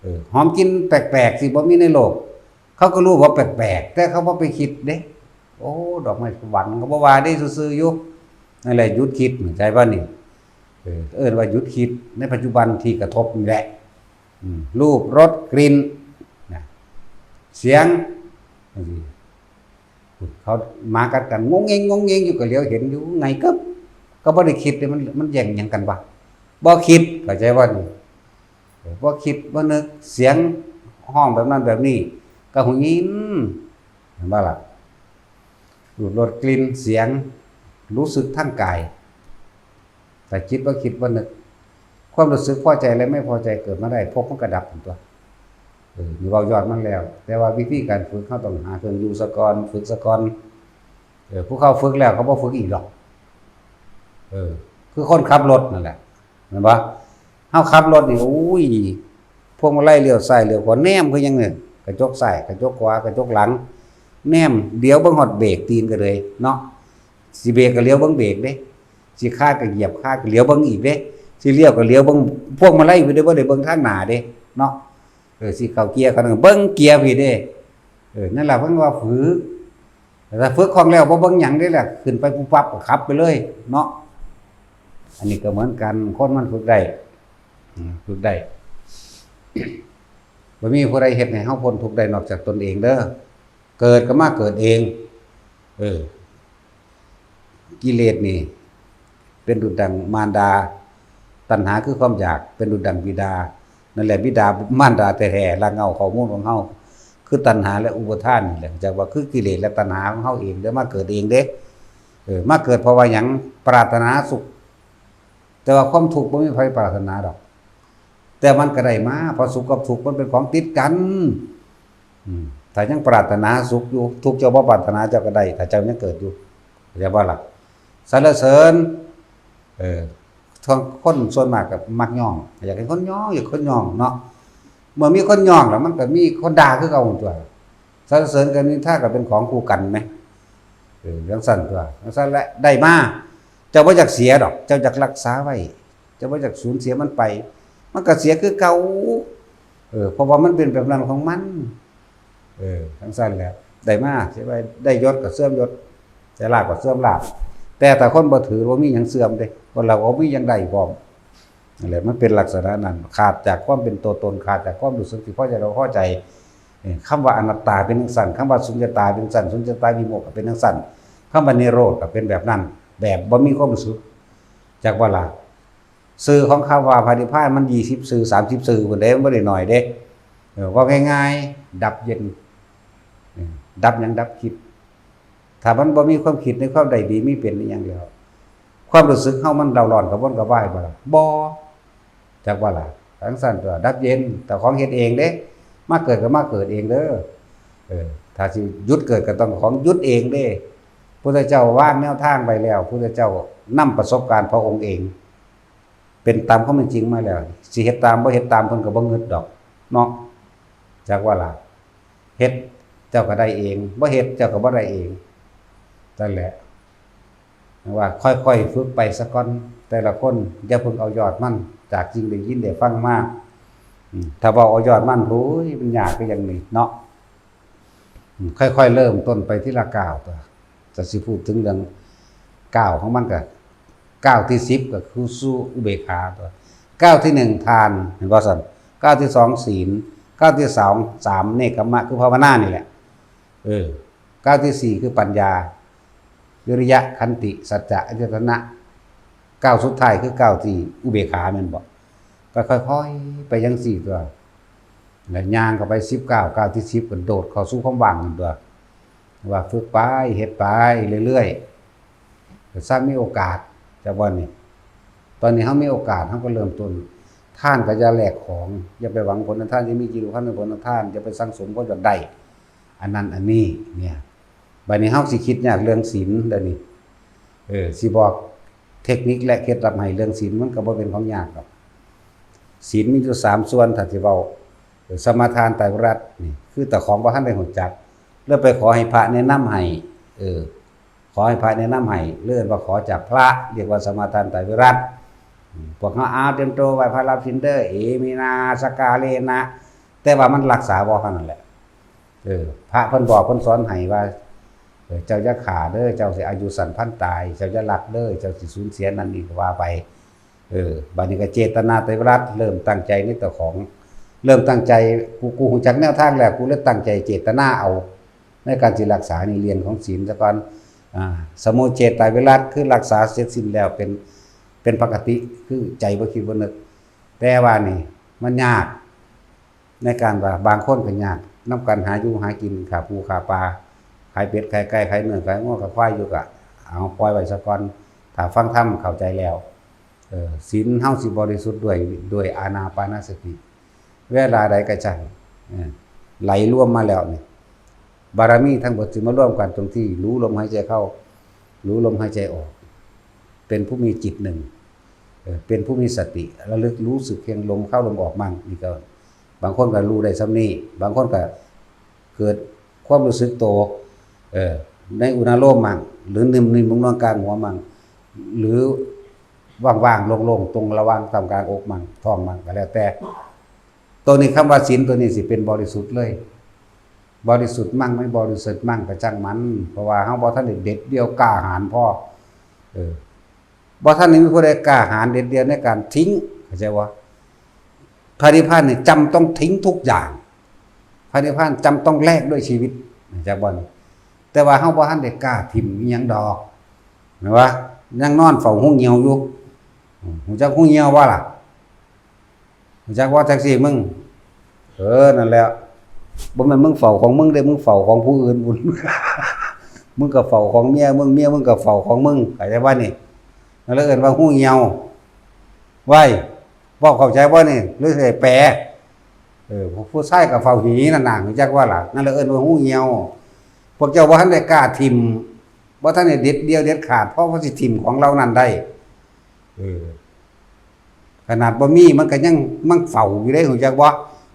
เออ หอมกลิ่นแปลกๆ สิบ่มีในโลก เขาก็รู้ว่าแปลกๆ แต่เขาบ่ไปคิดเด้ โอ้ ดอกไม้สวรรค์ก็บ่ว่าเด้ ซื่อๆ อยู่ นั่นแหละหยุดคิด เข้าใจบ่นี่ เออ เอิ้นว่าหยุดคิดในปัจจุบันที่กระทบนี่แหละ อืม รูป รส กลิ่น นะ เสียง จังซี้ เขาหมากัดกัน งงเงง งงเงงอยู่ ก็เหลียวเห็นอยู่ ไงกึ๊บ ก็บ่ได้คิดเลย มัน มันแย่งหยังกันวะ บ่คิด เข้าใจบ่นี่? เออ บ่คิด บ่นึก เสียงฮ้องแบบนั้นแบบนี้ ก็หูยิน เห็นบ่ล่ะ? รูป รส กลิ่น เสียง รู้สึกทางกาย แต่จิตบ่คิดบ่นึก ความรู้สึกพอใจและไม่พอใจเกิดมาได้ ภพมันก็ดับตั๊ว เออ นี่เว้ายอดมันแล้ว แต่ว่าวิธีการฝึก เราต้องหาเครื่องอยู่ซะก่อน ฝึกซะก่อน เออ ผู้เขาฝึกแล้วเขาบ่ฝึกอีกดอก เออ คือคนขับรถนั่นแหละ แม่นบ่? เราขับรถนี่ โอ้ย พวงมาลัยเลี้ยวซ้ายเลี้ยวขวา แนมคือหยังเนี่ย กระจกซ้าย กระจกขวา กระจกหลัง แนม เหลียวเบิ่งฮอดเบรกตีนก็เลยเนาะ สิเบรกก็เหลียวเบิ่งเบรกเด้ สิคาดก็เหยียบคาดก็เหลียวเบิ่งอีกเด้ สิเลี้ยวก็เหลียวเบิ่งพวงมาลัยอยู่เด้ บ่ได้เบิ่งทางหน้าเด้เนาะ เออ สิเข้าเกียร์ก็เบิ่งเกียร์พี้เด้ เออ นั่นล่ะเพิ่นว่าฝึก แต่ถ้าฝึกคล่องแล้วบ่เบิ่งหยังเด้ล่ะ ขึ้นไปปุ๊บปั๊บก็ขับไปเลยเนาะ อันนี้ก็เหมือนกัน คนมันฝึกได้ อืม ฝึกได้ บ่มีผู้ใดเฮ็ดให้เราพ้นทุกข์ได้นอกจากตนเองเด้อ เกิดก็มาเกิดเอง เออ กิเลสนี่ เป็นดุจดังมารดา ตัณหาคือความอยาก เป็นดุจดังบิดา นั่นแหละบิดามารดาแท้ๆ รากเหง้าข้อมูลของเรา คือตัณหาและอุปาทานนี่แหละ จักว่าคือกิเลสและตัณหาของเราเอง เด้อ มาเกิดเองเด้ เออ มาเกิดเพราะว่าหยัง ปรารถนาสุข แต่ว่าความทุกข์บ่มีไผปรารถนาดอก แต่มันก็ได้มา เพราะสุขกับทุกข์มันเป็นของติดกัน อืม ถ้ายังปรารถนาสุขอยู่ ทุกข์เจ้าบ่ปรารถนาเจ้าก็ได้ ถ้าเจ้ายังเกิดอยู่ เข้าใจบ่ล่ะ? สรรเสริญ เออ คนส่วนมากก็มักย่อง อยากให้คนย่อง อยากให้คนย่องเนาะ เมื่อมีคนย่องแล้วมันก็มีคนด่าคือเก่าตั๊ว สรรเสริญกับนินทาก็เป็นของคู่กันแหม เออ จังซั่นตั๊ว จังซั่นแหละ ได้มา เจ้าบ่อยากเสียดอก เจ้าอยากรักษาไว้ เจ้าบ่อยากสูญเสียมันไป มันก็เสียคือเก่า เออ เพราะว่ามันเป็นแบบนั้นของมัน เออ จังซั่นแหละ ได้มา เสียไป ได้ยศก็เสื่อมยศ ได้ลาภก็เสื่อมลาภ แต่ถ้าคนบ่ถือ บ่มีหยังเสื่อมเด้ คนเราบ่มีหยังได้พร้อม นั่นแหละ มันเป็นลักษณะนั้น ขาดจากความเป็นตัวตน ขาดจากความรู้สึกที่พอใจเราพอใจ เออ คำว่าอนัตตาเป็นจั่งซั้น คำว่าสุญญตาเป็นจั่งซั้น สุญญตาวิโมกข์ก็เป็นจั่งซั้น คำว่านิโรธก็เป็นแบบนั้น แบบบ่มีความรู้สึก จักบ่ล่ะ ชื่อของคำว่าพระนิพพานมันยี่สิบชื่อ สามสิบชื่อพุ้นเด้ มันบ่ได้น้อยเด้ เออ เว้าง่ายๆ ดับเย็น เออ ดับหยัง ดับคิด ถ้ามันบ่มีความคิดในความได้ดีมีเป็นอีหยังแล้ว ความรู้สึกเฮามันเร่าร้อนกระวนกระวายบ่ล่ะ บ่ จักว่าล่ะ จั่งซั้นตั๊ว ดับเย็น เจ้าของเฮ็ดเองเด้ มาเกิดก็มาเกิดเองเด้อ เออ ถ้าสิหยุดเกิดก็ต้องของหยุดเองเด้ พุทธเจ้าวางแนวทางไว้แล้ว พุทธเจ้านำประสบการณ์พระองค์เอง เป็นตามความเป็นจริงมาแล้ว สิเฮ็ดตามบ่เฮ็ดตามเพิ่นก็บ่งึดดอกเนาะ จักว่าล่ะ เฮ็ดเจ้าก็ได้เอง บ่เฮ็ดเจ้าก็บ่ได้เอง นั่นแหละ ว่าค่อยๆฝึกไปซะก่อน แต่ละคนอย่าเพิ่งเอายอดมัน จากสิ่งได้ยินได้ฟังมา อืม ถ้าเว้าเอายอดมัน โอ้ย มันยากคือหยังนี่เนาะ อืม ค่อยๆเริ่มต้นไปทีละก้าวตั๊ว แต่สิพูดถึงเรื่องก้าวของมันก็ ก้าวที่สิบก็คือสู่อุเบกขาตั๊ว ก้าวที่หนึ่งทาน เห็นบ่ซั่น ก้าวที่สองศีล ก้าวที่สอง สามเนกขัมมะ คือภาวนานี่แหละ เออ ก้าวที่สี่คือปัญญา วิริยะ ขันติ สัจจะ อธิษฐานะ ก้าวสุดท้ายคือก้าวที่อุเบกขาแม่นบ่ ก็ค่อยๆไปจั่งซี้ตั๊ว แล้วย่างเข้าไปสิบก้าว ก้าวที่สิบก็โดดเข้าสู่ความว่างนั่นตั๊ว ว่าฝึกไป เฮ็ดไปเรื่อยๆ ก็ซ้ำมีโอกาส จักว่านี่ ตอนนี้เฮามีโอกาส เฮาก็เริ่มต้น ทานก็อย่าแลกของ อย่าไปหวังผลทาน อย่ามีจิตรพันธ์ในผลทาน อย่าไปสั่งสมความอยากได้ อันนั้นอันนี้เนี่ย บัดนี้เฮาสิคิดยากเรื่องศีลเด้อนี่ เออ สิบอกเทคนิคและเคล็ดลับให้เรื่องศีล มันก็บ่เป็นของยากดอก ศีลมีอยู่สามส่วน ถ้าสิเว้า เออ สมาทานไตรวิรัตนี่ คือเจ้าของบ่ทันได้รู้จัก แล้วไปขอให้พระแนะนำให้ เออ ขอให้พระแนะนำให้ หรือว่าขอจากพระ เรียกว่าสมาทานไตรวิรัต อืม พวกเฮา อ้าว เตรียมตัวไหว้พระรับศีลเด้อ เอหินา สักกาเลนะ แต่ว่ามันรักษาบ่เท่านั้นแหละ เออ พระเพิ่นบอกเพิ่นสอนให้ว่า เออ เจ้าอย่าฆ่าเด้อ เจ้าสิอายุสั้นพลันตาย เจ้าอย่าลักเด้อ เจ้าสิสูญเสียนั่นนี่ก็ว่าไป เออ บัดนี้ก็เจตนาไตรวิรัต เริ่มตั้งใจในเจ้าของ เริ่มตั้งใจ กู กูรู้จักแนวทางแล้ว กูเลยตั้งใจเจตนาเอา ในการสิรักษานี่ เรื่องของศีลซะก่อน อ่า สมุจเฉทไตรวิรัต คือรักษาเสร็จสิ้นแล้วเป็น เป็นปกติ คือใจบ่คิดบ่นึก แต่ว่านี่มันยาก ในการว่าบางคนก็ยากนำกันหาอยู่หากิน ฆ่าปูฆ่าปลา ขายเป็ดขายไก่ ขายเนื้อขายงัวขายควายอยู่ ก็เอาปล่อยไว้ซะก่อน ถ้าฟังธรรมเข้าใจแล้ว เออ ศีลเฮาสิบริสุทธิ์ด้วย ด้วยอานาปานสติ เวลาใดก็ช่าง เออ ไหลรวมมาแล้วนี่ บารมีทั้งหมดสิมารวมกันตรงที่รู้ลมหายใจเข้า รู้ลมหายใจออก เป็นผู้มีจิตหนึ่ง เออ เป็นผู้มีสติ ระลึกรู้สึกเพียงลมเข้าลมออกมั่ง นี่ก็ บางคนก็รู้ได้ส่ำนี้ บางคนก็เกิดความรู้สึกโต เออ ในอุณาโลมมั่ง หรือนิ่มๆ นวลๆ กลางหัวมั่ง หรือว่างๆ โล่งๆ ตรงระหว่างตามกลางอกมั่ง ท้องมั่ง ก็แล้วแต่ ตัวนี้ คำว่าศีลตัวนี้สิเป็นบริสุทธิ์เลย บริสุทธิ์มั่งไม่บริสุทธิ์มั่งก็ช่างมัน เพราะว่าเฮาบ่ทันได้เด็ดเดี่ยวกล้าหาญพอ เออ บ่ทันได้มีผู้ใดกล้าหาญเด็ดเดี่ยวในการทิ้ง เข้าใจบ่ พระนิพพานนี่จำต้องทิ้งทุกอย่าง พระนิพพานจำต้องแลกด้วยชีวิต เข้าใจบ่ แต่ว่าเฮาบ่ทันได้กล้าถิ่มอิหยังดอก แม่นบ่ ยังนอนเฝ้าฮูเหี่ยวอยู่ อืม รู้จักฮูเหี่ยวบ่ล่ะ รู้จักบ่ แท็กซี่มึง เออ นั่นแหละ บ่แม่นมึงเฝ้าของมึงเด้ มึงเฝ้าของผู้อื่นพุ้น มึงก็เฝ้าของเมียมึง เมียมึงก็เฝ้าของมึง เข้าใจบ่นี่ นั่นเลยเอิ้นว่าฮูเหี่ยว ไว้ เว้าเข้าใจบ่นี่ หรือสิให้แปล เออ ผู้ชายก็เฝ้าหีนั่นน่ะ รู้จักบ่ล่ะ นั่นเลยเอิ้นว่าฮูเหี่ยว พวกเจ้าบ่ทันได้กล้าถิ่ม บ่ทันได้เด็ดเดี่ยวเด็ดขาด เพราะว่าสิถิ่มของเหล่านั้นได้ เออ ขนาดบ่มีมันก็ยังมังเฝ้าอยู่เด้ รู้จักบ่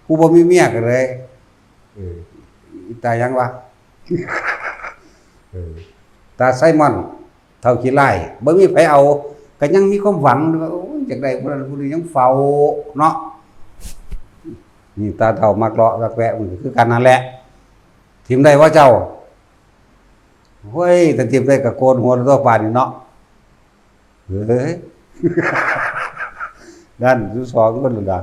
ผู้บ่มีเมียก็เลย เออ อีตาหยังวะ เออ ตาไซมอน เฒ่าขี้ร้าย บ่มีไผเอา ก็ยังมีความหวังว่า โอ้ย อยากได้ผู้นั้นผู้นี้ ยังเฝ้าเนาะ นี่ตาเฒ่ามักเลาะแวะๆ มันก็คือกันนั่นแหละ ถิ่มได้บ่เจ้า โอ้ย ถ้าถิ่มได้ก็โกนหัวตัวปานนี่เนาะ เฮ้ย นั่นอยู่สองคนนั่นล่ะ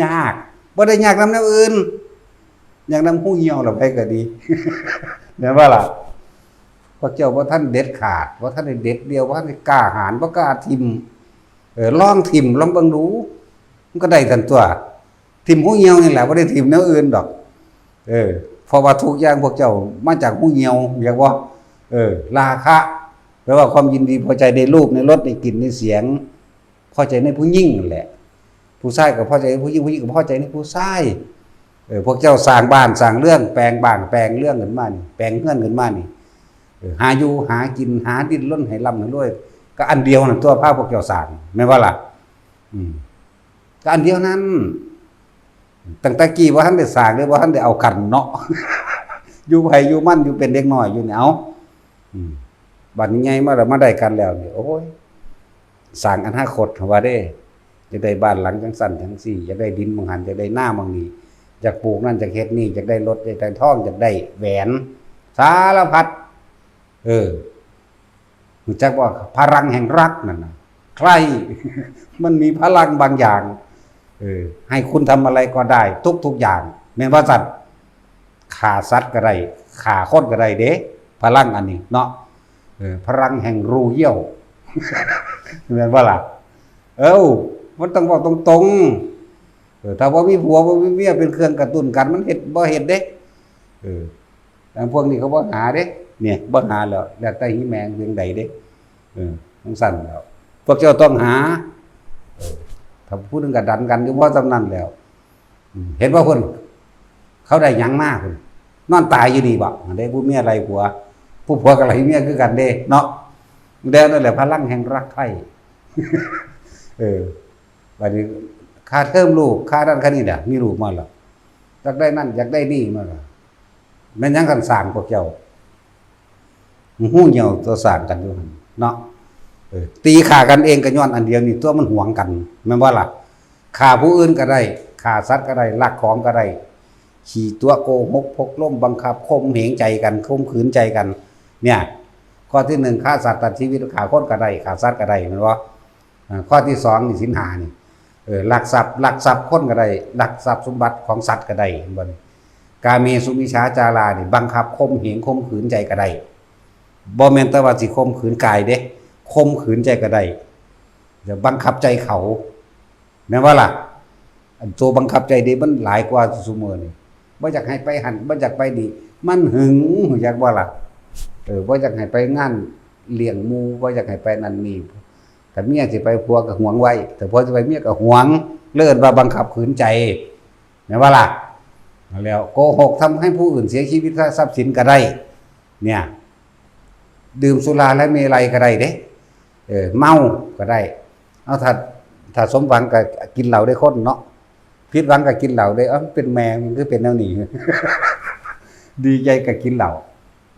ยาก บ่ได้ยากนำแนวอื่น ยังนำหูเหี่ยวละไปก็ดี แม่นว่าล่ะ พวกเจ้าว่าท่านเด็ดขาด ว่าท่านได้เด็ดเดี่ยว ว่าท่านได้กล้าหาญ ว่ากล้าทิ่ม เออ ลองทิ่ม ลองเบิ่งดู มันก็ได้ทันตัว ทิ่มหูเหี่ยวนี่แหละ บ่ได้ทิ่มแนวอื่นดอก เออ เพราะว่าทุกอย่างพวกเจ้ามาจากหูเหี่ยว เรียกว่า เออ ราคะ แปลว่าความยินดีพอใจในรูป ในรส ในกลิ่น ในเสียง พอใจในผู้หญิงนั่นแหละ ผู้ชายก็พอใจในผู้หญิง ผู้หญิงก็พอใจในผู้ชาย เออ พวกเจ้าสร้างบ้านสร้างเรือน แปลงบ้านแปลงเรือนขึ้นมานี่ แปลงเฮือนขึ้นมานี่ เออ หาอยู่หากิน หาดิ้นรนให้ร่ำให้รวย ก็อันเดียวนั่นตัวพาพวกเจ้าสร้าง แม่นบ่ล่ะ อืม ก็อันเดียวนั้น ตั้งแต่กี้บ่ทันได้สร้างเลย บ่ทันได้เอากันเนาะ อยู่ไผอยู่มัน อยู่เป็นเด็กน้อยอยู่นี่ เอา อืม บัดนี้ใหญ่มาแล้ว มาได้กันแล้วนี่ โอ้ย สร้างอนาคตว่าเด้ อยากได้บ้านหลังจังซั่นจังซี่ อยากได้ดินหม่องหั้น อยากได้นาหม่องนี้ อยากปลูกนั่น อยากเฮ็ดนี่ อยากได้รถ อยากได้ทอง อยากได้แหวน สารพัด เออ รู้จักบ่ พลังแห่งรักนั่นน่ะ ใคร่ มันมีพลังบางอย่าง เออ ให้คุณทำอะไรก็ได้ทุกๆอย่าง แม่นว่าซั่น ฆ่าสัตว์ก็ได้ ฆ่าคนก็ได้เด้ พลังอันนี้เนาะ เออ พลังแห่งรูเยี่ยว แม่นบ่ล่ะ เอ้า มันต้องเว้าตรงๆ เออ ถ้าบ่มีผัวบ่มีเมียเป็นเครื่องกระตุ้นกัน มันเฮ็ด บ่เฮ็ดเด้ เออ แต่พวกนี้เขาบ่หาเด้ เนี่ย บ่หาแล้ว แล้วแต่หิแมงเพียงใดเด้ เออ จั่งซั่นแล้ว พวกเจ้าต้องหา เออ ถ้าผู้หนึ่งก็ดันกันอยู่พอส่ำนั้นแล้ว อืม เห็นบ่พุ่น เขาได้หยังมาพุ่น นอนตายอยู่นี่บ่ อันใดผู้เมียไล่ผัว ผู้ผัวก็ไล่เมียคือกันเด้ เนาะ แล้วนั่นแหละพลังแห่งรักใคร่ เออ บัดนี้ค่าเทอมลูก ค่านั่นค่านี่น่ะ มีลูกมาแล้ว อยากได้นั่น อยากได้นี่มาแล้ว แม่นหยังกันสร้างพวกเจ้า หูเหี่ยวตัวสร้างกันอยู่หั่นเนาะ เออ ตีฆ่ากันเองก็ย้อนอันเดียวนี่ตัว มันหวงกัน แม่นบ่ล่ะ ฆ่าผู้อื่นก็ได้ ฆ่าสัตว์ก็ได้ ลักของก็ได้ ขี้ตั๋วโกหก พกลม บังคับ ข่มเหงใจกัน ข่มขืนใจกัน เนี่ย ข้อที่หนึ่ง ฆ่าสัตว์ตัดชีวิต ฆ่าคนก็ได้ ฆ่าสัตว์ก็ได้ แม่นบ่ อ่า ข้อที่สองนี่ ศีลห้านี่ เออ ลักทรัพย์ ลักทรัพย์คนก็ได้ ลักทรัพย์สมบัติของสัตว์ก็ได้ เห็นบ่นี่ กาเมสุมิจฉาจารานี่ บังคับข่มเหงข่มขืนใจก็ได้ บ่แม่นแต่ว่าสิข่มขืนกายเด้ ข่มขืนใจก็ได้ จะบังคับใจเขา แม่นบ่ล่ะ อันตัวบังคับใจเด้ มันหลายกว่าซุมื้อนี่ บ่อยากให้ไปหั่น บ่อยากไปนี่ มันหึง อยากบ่ล่ะ เออ บ่อยากให้ไปงานเลี้ยงหมู่ บ่อยากให้ไปนั่นนี่ ถ้าเมียสิไปผัวก็หวงไว้ ถ้าผัวสิไปเมียก็หวง เลยเอิ้นว่าบังคับขืนใจ แม่นบ่ล่ะ นั่นแหล้ว โกหกทำให้ผู้อื่นเสียชีวิตและทรัพย์สินก็ได้ เนี่ย ดื่มสุราและเมรัยก็ได้เด้ เออ เมาก็ได้ เอา ถ้า ถ้าสมหวังก็กินเหล้าเด้คนเนาะ ผิดหวังก็กินเหล้าเด้ เอ้า เป็นแม่มันคือเป็นแนวนี้ ดีใจก็กินเหล้า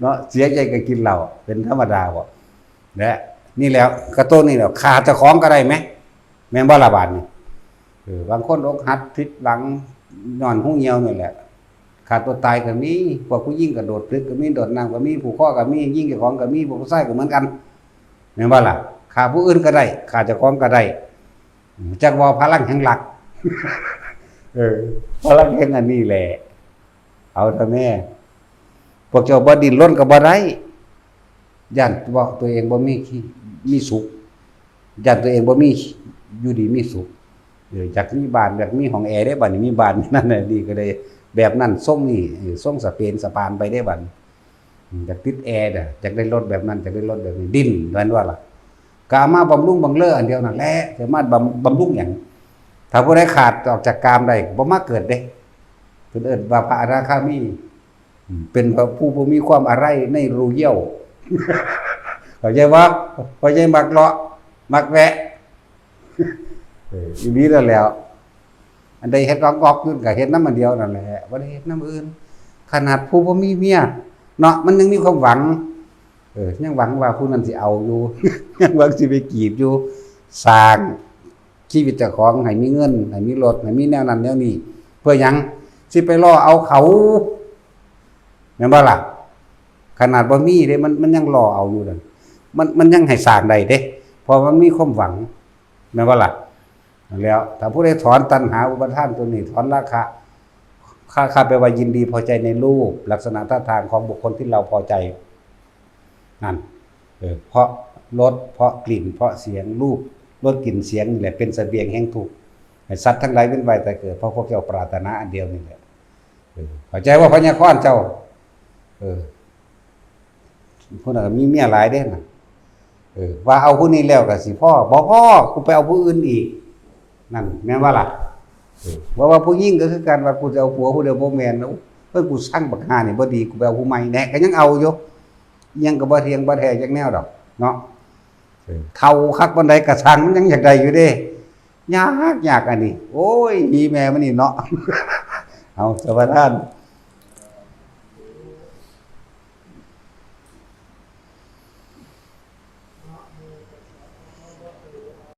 เนาะ เสียใจก็กินเหล้า เป็นธรรมดาบ่ และนี่แหล้ว กระตุ้นนี่แหละ ฆ่าเจ้าของก็ได้ไหม แม่นบ่ล่ะบาดนี้ เออ บางคนอกหักผิดหวัง ย้อนหูเหี่ยวนี่แหละ ฆ่าตัวตายก็มี พวกผู้หญิงกระโดดตึกก็มี โดดน้ำก็มี ผูกคอก็มี ยิงเจ้าของก็มี พวกผู้ชายก็เหมือนกัน แม่นบ่ล่ะ ฆ่าผู้อื่นก็ได้ ฆ่าเจ้าของก็ได้ จักว่าพลังแห่งรัก เออ พลังแห่งอันนี้แหละ เอาเถอะแม่ พวกเจ้าบ่ดิ้นรนก็บ่ได้ ย้านว่าตัวเองบ่มีขี้ มีสุข ย้านตัวเองบ่มีอยู่ดีมีสุข เออ อยากมีบ้าน อยากมีห้องแอร์เด้ บัดนี้มีบ้านนั่นน่ะ ดีก็ได้ แบบนั้นทรงนี้ เออ ทรงสเปนสปานไปเด้บัดนี้ อืม อยากติดแอร์เด้อ อยากได้รถแบบนั้น อยากได้รถแบบนี้ ดิ้น แม่นว่าล่ะ ก็เอามาบำรุงบังเลออันเดียวนั่นแหละ จะมาบำ บำรุงหยัง ถ้าผู้ใดขาดออกจากกามได้ บ่มาเกิดเด้ เพิ่นเอิ้นว่าพระอนาคามี อืม เป็นพระผู้บ่มีความอะไรในรูเยี่ยว เข้าใจบ่ เข้าใจ มักเลาะ มักแวะ เออ อีหลีนั่นแหล้ว อันใดเฮ็ดงอกๆอยู่ก็เฮ็ดนำอันเดียวนั่นแหละ บ่ได้เฮ็ดนำอื่น ขนาดผู้บ่มีเมียเนาะ มันยังมีความหวัง เออ ยังหวังว่าผู้นั้นสิเอาอยู่ ยังหวังสิไปจีบอยู่ สร้างชีวิตเจ้าของให้มีเงิน ให้มีรถ ให้มีแนวนั้นแนวนี้ เพื่อหยัง สิไปล่อเอาเขา แม่นบ่ล่ะ ขนาดบ่มีเด้ มัน มันยังล่อเอาอยู่นั่น มัน มันยังให้สร้างได้เด้ เพราะมันมีความหวัง แม่นบ่ล่ะ แล้วถ้าผู้ใดถอนตัณหาอุปาทานตัวนี้ ถอนราคะ ข้าข้าแปลว่ายินดีพอใจในรูป ลักษณะท่าทางของบุคคลที่เราพอใจ นั่น เออ เพราะรส เพราะกลิ่น เพราะเสียง รูป รส กลิ่น เสียง นี่แหละเป็นเสบียงแห่งทุกข์ ให้สัตว์ทั้งหลายเวียนว่ายตายเกิด เพราะพวกเจ้าปรารถนาอันเดียวนี่แหละ เออ เข้าใจว่าพญาคอนเจ้า เออ ผู้นั้นก็มีเมียหลายเด้นะ เออ ว่าเอาผู้นี้แล้วก็สิพอ บ่พอ กูไปเอาผู้อื่นอีก นั่น แม่นว่าล่ะ เออ ว่าว่าผู้หญิงก็คือกัน ว่ากูจะเอาผัวผู้เดียว บ่แม่นนะ เพิ่น กูสั่งบักห่านี่บ่ดี กูไปเอาผู้ใหม่แหน่ ก็ยังเอาอยู่ ยังก็บ่เที่ยงบ่แท้จักแนวดอก เนาะ เออ เฒ่าคักปานใดกะช่าง มันยังอยากได้อยู่เด้ ยาก ยากอันนี้ โอ้ย อีแม่มันนี่เนาะ เอา สวัสดีท่าน